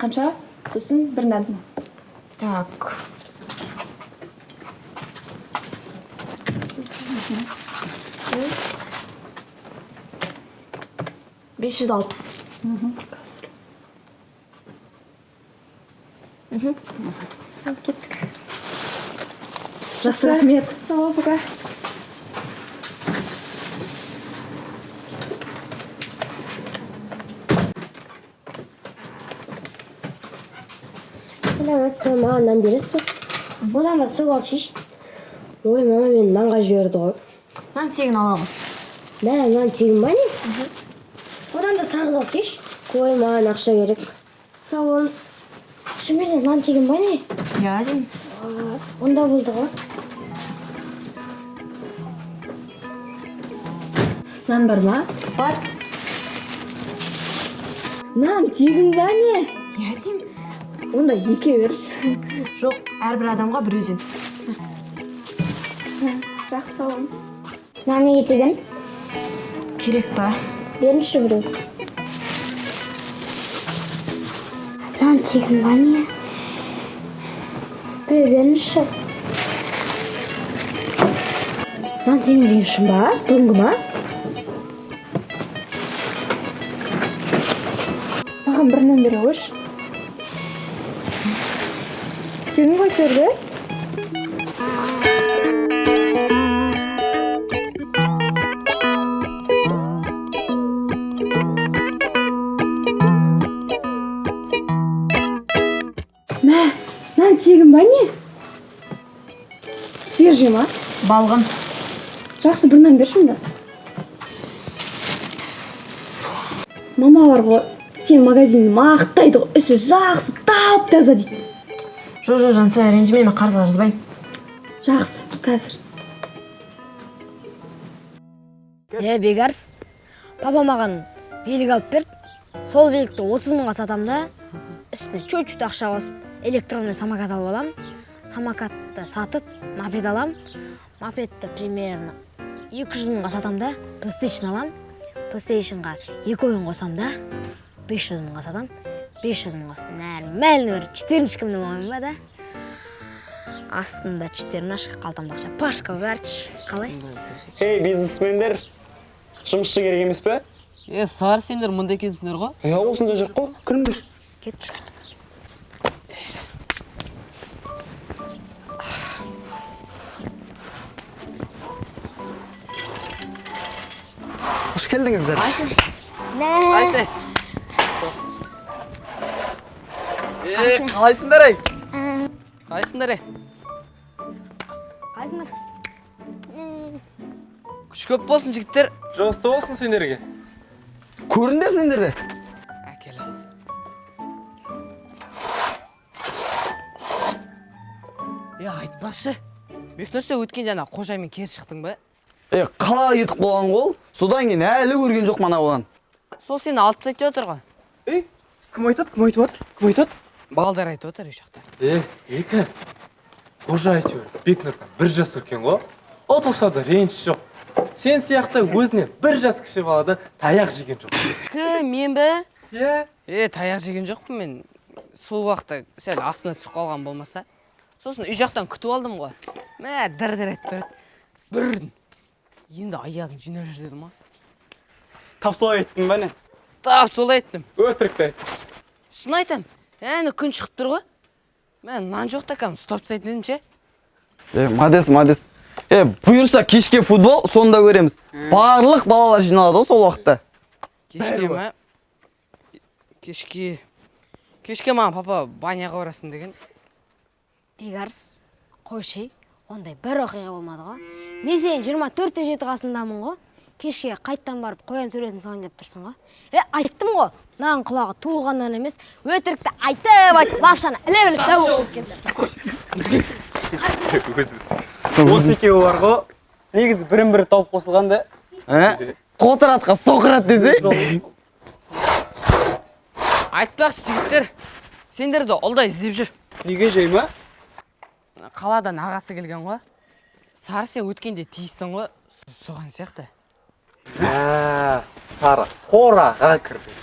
қанша, сосын бір нан. Так. 560. Кеттік. Жақсы, рахмет. Сау бол, пока. Сәлеметсіз, маған нан бересіз бе? Одан да сок алсайшы. Ой, мама мені нанға жіберді ғой. Нан тегін ала ғой. Мә, нан тегін ба не? Одан да сағыз алсайшы. Қой, маған ақша керек. Сау болыңыз. Шынымен де нан тегін ба не? Иә, деймін. Онда болды ғой. Нан бар ма? Бар. Нан тегін ба не? Иә, деймін. Онда екеу берші. Жоқ, әрбір адамға біреуден. Жақсы, сау болыңыз. Нан неге тегін? Керек па? Беріңізші біреу. Нан тегін ба не? Біреу беріңізші. Нан тегін деген шын ба? Бүгінгі ма? Маған бір нан бере қойшы. Тегін ғой терді. Мә, нан тегін ба не? Свежий ма? Балғын. Жақсы, бір нан берші онда. Мама бар ғой, сен магазинді мақтайды ғой, іші жақсы, тап-таза дейді. Жо, Жансая, ренжіме, мен қарызға жазбаймын. Жақсы, қазір. Е, Бекарыс, папа маған велик алып берді. Сол великті 30 мыңға сатам да, үстіне чуть-чуть ақша қосып, электронный самокат алып алам. Самокатты сатып, мопед алам. Мопедті примерно 200 мыңға сатам да, PlayStation алам. PlayStationға 2 ойын қосам да, 500 мыңға сатам. 500 мыңға нормальный бір четырнашкамды ойын ба да. Астында четырнашка, қалтамда ақша, пашка, короче, қалай? Ей, бизнесмендер, жұмысшы керек емес пе? Е, Сары, сендер мында екенсіңдер ғой? Е, осында жүр қой, күліңдер. Кет. Қош келдіңіздер. Айсы. Е, қалайсыңдар ей? Қалайсыңдар ей? Қалайсыңдар? Күш көп болсын, жігіттер. Жосты болсын сендерге. Көріңдер сендер де. Әкел. Е, айтпақшы. Бекнұр, өткенде ана Қожамен керіс шықтың ба? Е, қалаға кетіп қалған ғой ол. Содан кейін әлі көрген жоқ мана баланы. Сол сені алып тастайды деп отыр ғой. Ей, кім айтады, кім айтып отыр? Кім айтады? Балдар айтып отыр үй жақта. Е, екі. Қожа әйтеуір Бекнұрдан бір жас үлкен ғой. Ұтылса да реніш жоқ. Сен сияқты өзіне бір жас кіші баладан таяқ жеген жоқ. Кім, мен бе? Иә. Е, таяқ жеген жоқпын мен. Сол уақытта сәл астына түсіп қалған болмаса. Сосын үй жақтан күтіп алдым ғой. Мә, дір-дір етіп тұрады. Бір. Енді аяғын жинап жүр дедім ғой. Тап солай айттың ба не? Тап солай айттым. Өтірікті айттың. Шын айтам. Әні күн шығып тұр ғой. Мә, нан жоқ та кәдімгі ұстап тастайтын едім ше. Е, мадес, мадес. Е, бұйырса кешке футбол, сонда көреміз. Барлық балалар жиналады ғой сол уақытта. Кешке ма? Кешке. Кешке маған папа баняға барасың деген. Бекарыс, қойшы, ондай бір оқиға болмады ғой. Мен сенің 24/7 қасындамын ғой. Кешке қайттан барып қоян суретін салайын деп тұрсың ғой. Е, айттым ғой, мынаның құлағы туылғаннан емес, өтірікті айтып, лапшаны іле-іле дәу болып кетті. Осы екеуі бар ғой. Негізі бірін-бірі тауып қосылған да. Қотыр атқа соқыр ат десе. Айтпақшы, жігіттер, сендерді ұлда іздеп жүр. Неге жей ма? Қаладан ағасы келген ғой. Сары, сен өткенде тиістің ғой, соған сияқты. Ә, Сары қораға кірді.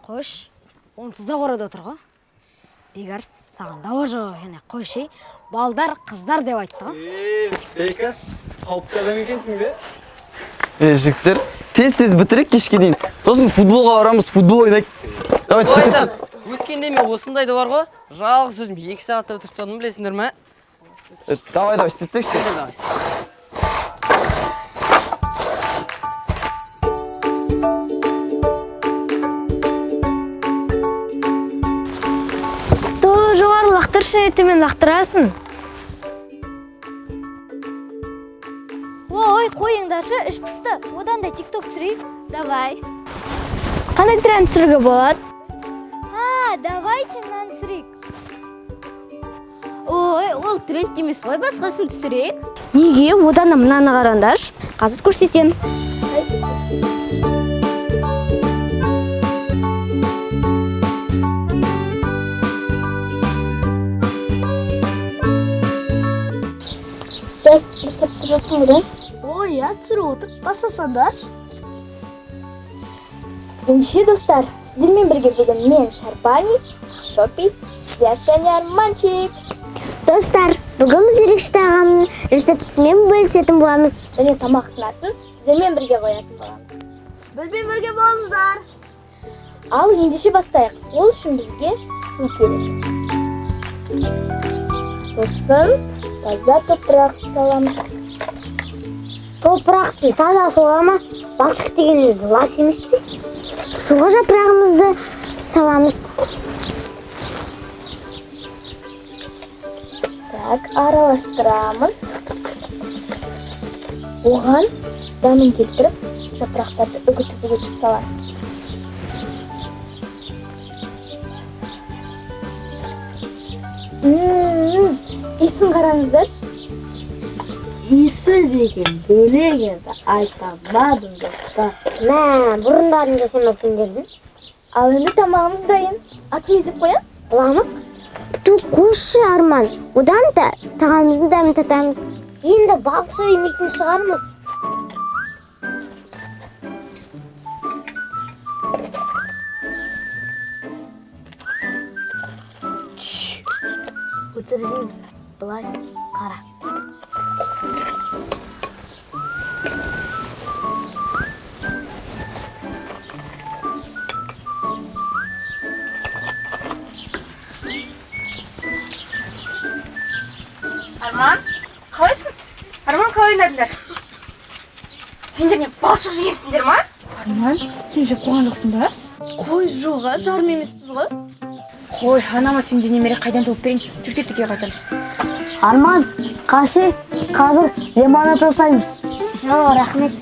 Қош, онсыз да қорада отыр ғой. Бекарыс, саған дауа жоқ екен, қойшы, балдар, қыздар деп айтты ғой. Е, Бека, қауіпті адам екенсің бе? Е, жігіттер, тез-тез бітірек кешке дейін. Сосын футболға барамыз, футбол ойнайық. Давай, Айтам, өткенде мен осындайды бар ғой, жалғыз өзім 2 сағатта бітіріп тастадым, білесіңдер ме? Давай, давай, істеп тастайықшы. Давай. То жоғары лақтыршы, төмен лақтырасың. Ой, қойыңдаршы, іш пысты. Одан да тикток түсірейік. Давай. Қандай тренд түсіруге болады? А, давайте мынаны түсірейік. Ой, ол тренд емес қой, басқасын түсірейік. Неге? Одан да мынаны қараңдаршы. Қазір көрсетемін. Жас, бастап түсіріп жатсың ғой да? Ой, иә, түсіріп отыр. Бастасаңдаршы. Ендеше, достар, сіздермен бірге бүгін мен Шарбани, Ақшопи, Диас және Арманчик. Достар, бүгін біз ерекше тағамның рецептісімен бөлісетін боламыз. Және тамақтың атын сіздермен бірге қоятын боламыз. Бізбен бірге болыңыздар. Ал ендеше бастайық. Ол үшін бізге су керек. Сосын таза топырақ саламыз. Топырақтың таза бола ма? Балшық деген өзі лас емес пе? Суға жапырағымызды саламыз. Так, араластырамыз. Оған дәмін келтіріп, жапырақтарды үгітіп-үгітіп саламыз. Иісін қараңыздаршы. Иісі деген бөлек енді, айта алмадым достар. Мә, бұрындарын жасама сендердің. Ал енді тамағымыз дайын. Атын не деп қоямыз? Быламық. Ту қойшы, Арман. Одан да тағамымыздың дәмін татамыз. Енді балықша емейтін шығармыз. Өтірік былай қара. Арман, қалайсың? Арман, қалай ойнадыңдар? Сендер не балшық жегенсіңдер ма? Арман, сен жеп қойған жоқсың ба? Қой, жоға, жарым емеспіз ғой. Қой, анама сенде немере қайдан тауып берейін? Жүр кеттік, үйге қайтамыз. Арман, қасы, қазір лимонад жасаймыз. О, рахмет.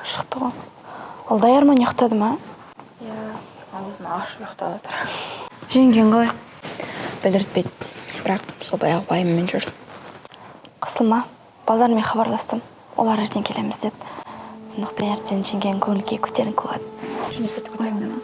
Шықты ғой. Алдай Арман ұйықтады ма? Иә, аузын ашып ұйықтап жатыр. Жеңгең қалай? Білдіртпейді, бірақ сол баяғы уайыммен жүр. Қысылма, балдармен хабарластым. Олар ертең келеміз деді. Сондықтан ертең жеңгенің көңіл күйі көтеріңкі болады. Жұмыс бітті, уайымдама.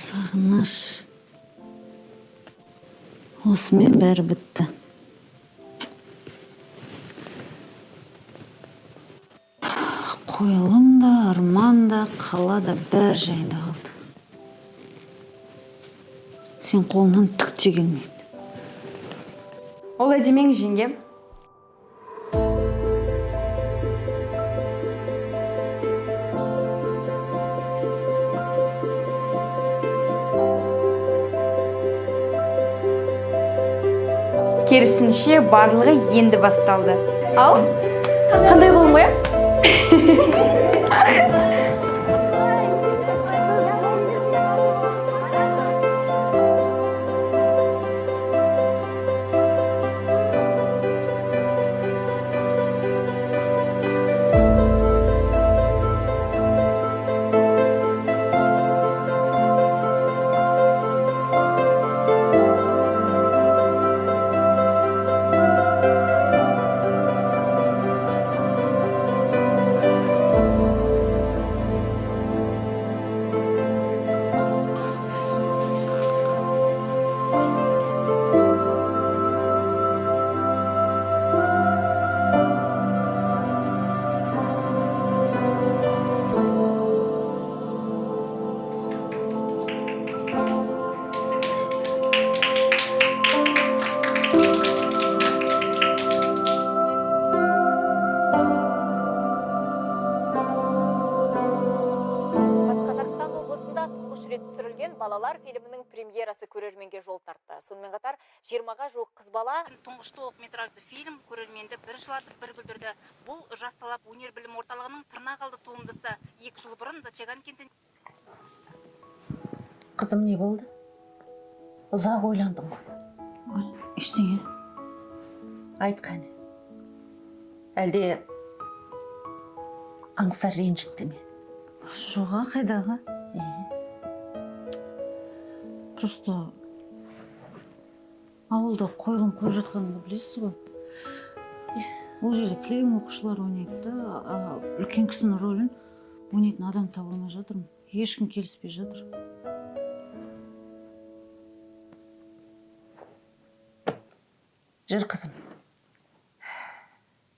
Сағыныш. Осымен бәрі бітті. Қойылым да, арман да, қала да бәрі жайында қалды. Сен қолыңнан түк те келмейді. Олай демеңіз, жеңге. Керісінше, барлығы енді басталды. Ал, қандай қолын қоямыз? Балалар фильмінің премьерасы көрерменге жол тартты. Сонымен қатар 20-ға жуық қыз бала тұңғыш толық метражды фильм көрерменді бір жылатып, бір күлдірді. Бұл Жас талап өнер білім орталығының тырнақ алды туындысы. 2 жыл бұрын Зачаган кентін. Қызым, не болды? Ұзақ ойландың ғой. Ештеңе. Айт қане. Әлде Аңсар ренжітті ме? Жоға, қайдағы? Просто ауылда қойылым қойып жатқанымды білесіз ғой. Ол жерде кілең оқушылар ойнайды да, үлкен кісінің рөлін ойнайтын адам таба алмай жатырмын. Ешкім келіспей жатыр. Жүр қызым.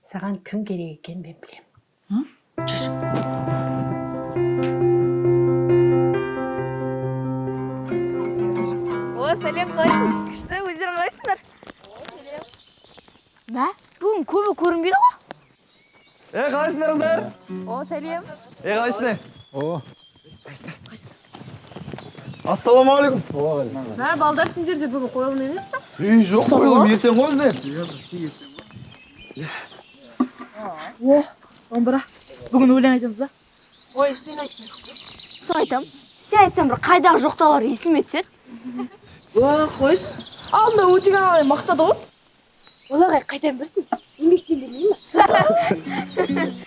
Саған кім керек екенін мен білемін. Жүр. О, сәлем, қалайсың? Күшті, өздерің қалайсыңдар? Мә, бүгін көбі көрінбейді ғой. Қалайсыңдар, қыздар? О, сәлем. Қалайсыңдар? О. Қалайсыңдар? Ассалаумағалейкум. Мә, балдар, сендер де бүгін қойылым емес пе? Жоқ, қойылым ертең ғой бізде. О, домбыра. Бүгін өлең айтамыз ба? Ой, сен айт. Сол айтам. Сен айтсаң бір қайдағы жоқтаулар есіме түседі. О, қойшы. Алдында Өтеген ағай мақтады ғой. Ол ағай қайдан білсін? Еңбектен бермей ме?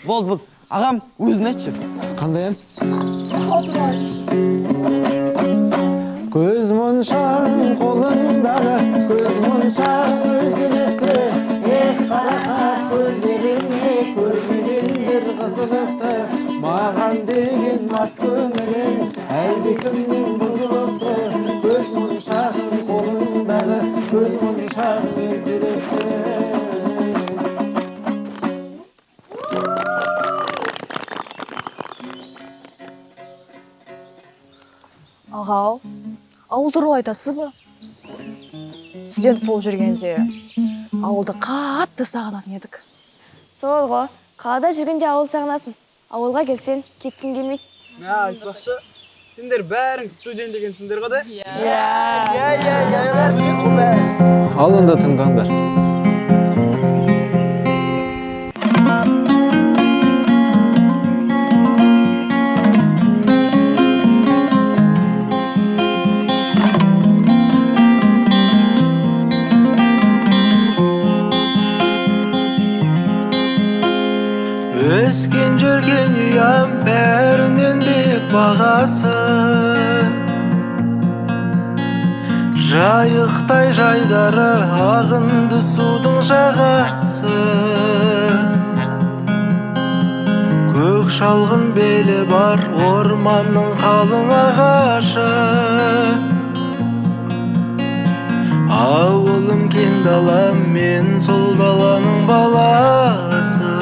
Болды, болды. Ағам, өзің айтшы. Қандай ән? Көз моншағың қолыңдағы, көз моншағың өзіңдікі. Эх, қарақат көздеріңе көрмегендер қызығыпты. Маған деген мас көңілің әлдекімнен бұзылыпты. Көз моншағың қолыңдағы, көз моншағың өзіңдікі. Ағау, ауыл туралы айтасыз ба? Студент болып жүргенде ауылды қатты сағынатын едік. Сол ғой, қалада жүргенде ауыл сағынасың. Ауылға келсең, кеткің келмейді. Мә, айтпақшы, сендер бәрің студент екенсіңдер ғой да? Иә. Иә, иә, иә, иә. Ал онда тыңдаңдар. Өскен жүрген ұям бәрінен биік бағасы. Жайықтай жайдары ағынды судың жағасы. Көк шалғын белі бар орманның қалың ағашы. Ауылым кең далам, мен сол даланың баласы.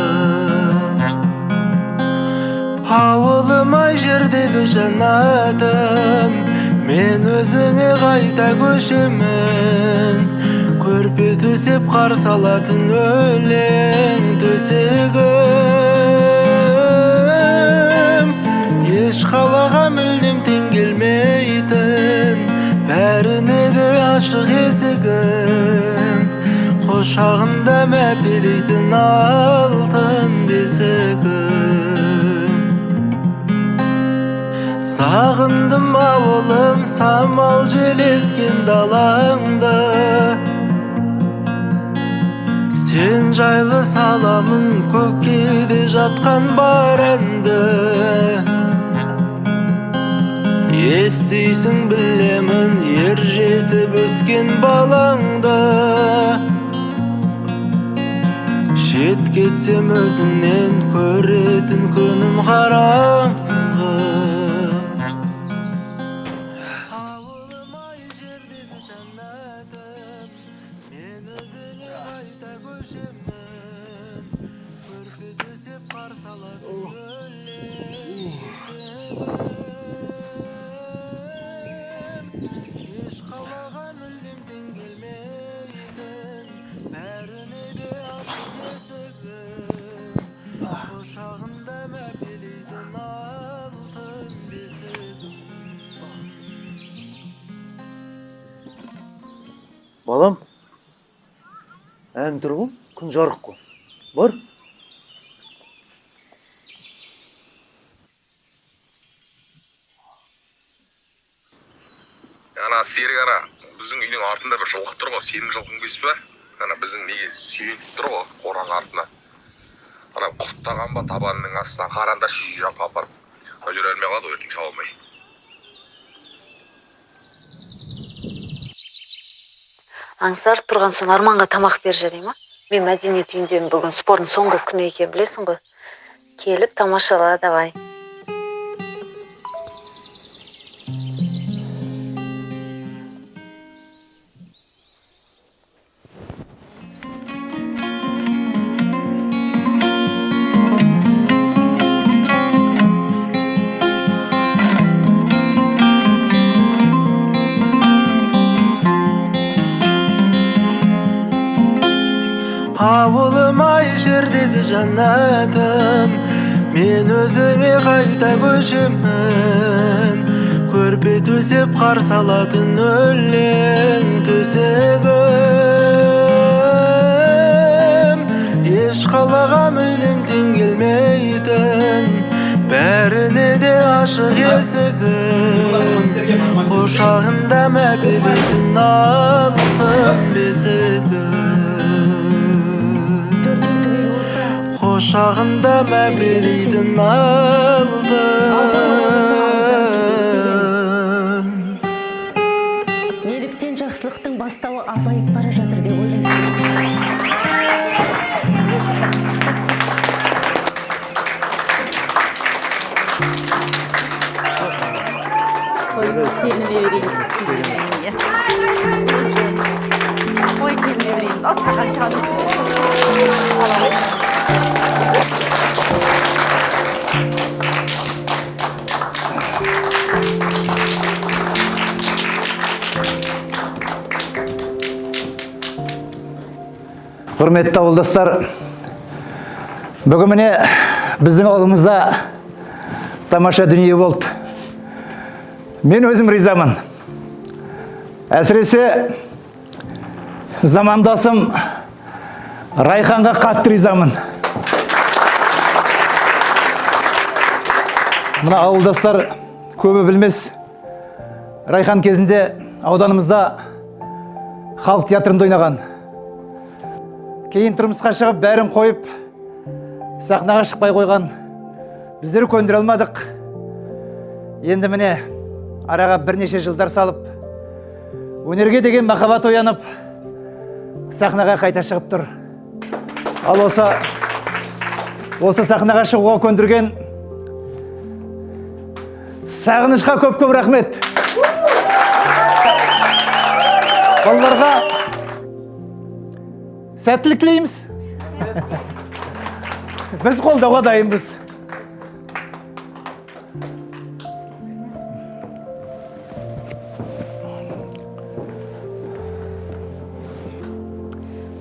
Ауылым ай жердегі жәннатым, мен өзіңе қайта көшемін. Көрпе төсеп қарсы алатын өлең төсегім. Еш қалаға мүлдем тең келмейтін, бәріне де ашық есігім. Құшағында мәпелейтін алтын бесігім. Сағындым ауылым, самал жел ескен далаңды. Сен жайлы саламын көкке де жатқан бар әнді. Естисің білемін ер жетіп өскен балаңды. Шет кетсем өзіңнен көретін күнім қараңғы. Балам, ән тұр ғой, күн жарық қой. Бар. Ана Серік ана, біздің үйдің артында бір жылқы тұр ғой, сенің жылқың емес пе? Ана біздің неге сүйеніп тұр ғой, қораның артына. Ана құрттаған ба табанының астынан қарандашы үй жаққа апарып. Ана жүре алмай қалады ғой, ертең шаба алмай. Аңсар тұрған соң Арманға тамақ бер, жарай ма? Мен мәдениет үйіндемін, бүгін спорттың соңғы күні екен, білесің ғой. Келіп тамашала, давай. Ауылым ай, жердегі жәннатым, мен өзіңе қайта көшемін. Көрпе төсеп қарсы алатын өлең төсегім. Еш қалаға мүлдем тең келмейтін, бәріне де ашық есігім. Құшағында мәпелейтін алтын бесігім. Құшағында мәпелейтін алтын. Неліктен жақсылықтың бастауы азайып бара жатыр деп ойлайсың? Келіме берейін. Ой, келіме берейін. Асқан жаным. Құрметті ауылдастар, бүгін міне біздің ауылымызда тамаша дүние болды. Мен өзім ризамын. Әсіресе замандасым Райханға қатты ризамын. Мына ауылдастар көбі білмес, Райхан кезінде ауданымызда халық театрында ойнаған. Кейін тұрмысқа шығып, бәрін қойып, сахнаға шықпай қойған. Біздер көндіре алмадық. Енді міне араға бірнеше жылдар салып, өнерге деген махаббат оянып, сахнаға қайта шығып тұр. Ал осы сахнаға шығуға көндірген Сағынышқа көп-көп рахмет. Балаларға сәттілік тілейміз. Біз қолдауға дайынбыз.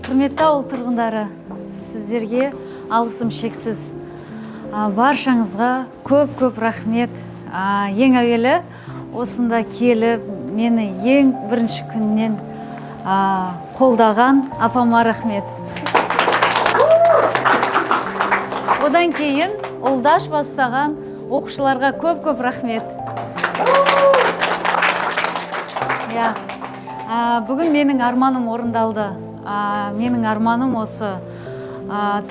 Құрметті ауыл тұрғындары, сіздерге алғысым шексіз. Баршаңызға көп-көп рахмет. Ең әуелі осында келіп, мені ең бірінші күннен қолдаған апама рахмет. Одан кейін Ұлдаш бастаған оқушыларға көп-көп рахмет. Бүгін менің арманым орындалды. Менің арманым осы,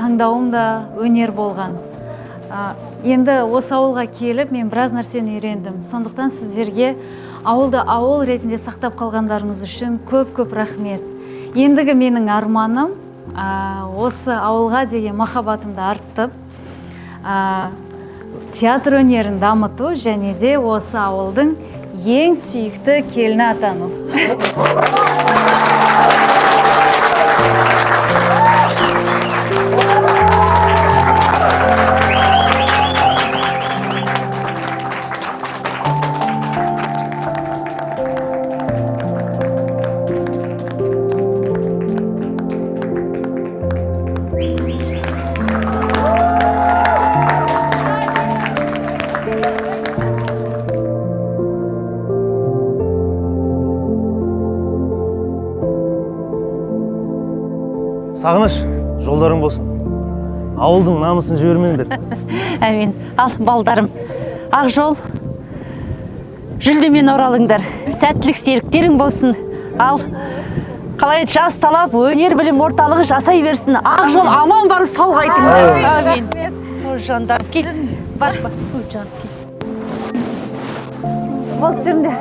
таңдауым да өнер болған. Енді осы ауылға келіп, мен біраз нәрсені үйрендім. Сондықтан сіздерге ауылды ауыл ретінде сақтап қалғандарыңыз үшін көп-көп рахмет. Ендігі менің арманым осы ауылға деген махаббатымды арттып, театр өнерін дамыту және де осы ауылдың ең сүйікті келіні атану. Сағыныш, жолдарың болсын. Ауылдың намысын жібермеңдер. Әмин. Ал, балдарым, ақ жол, жүлдемен оралыңдар. Сәттілік серіктерің болсын. Ал, қалай жас талап, өнер білім орталығы жасай берсін. Ақ жол аман барып сау қайтыңдар. Әмин. Ой, жандарым, кел. Бар, бар. Ой, жаным, кел. Болды, жүріңдер.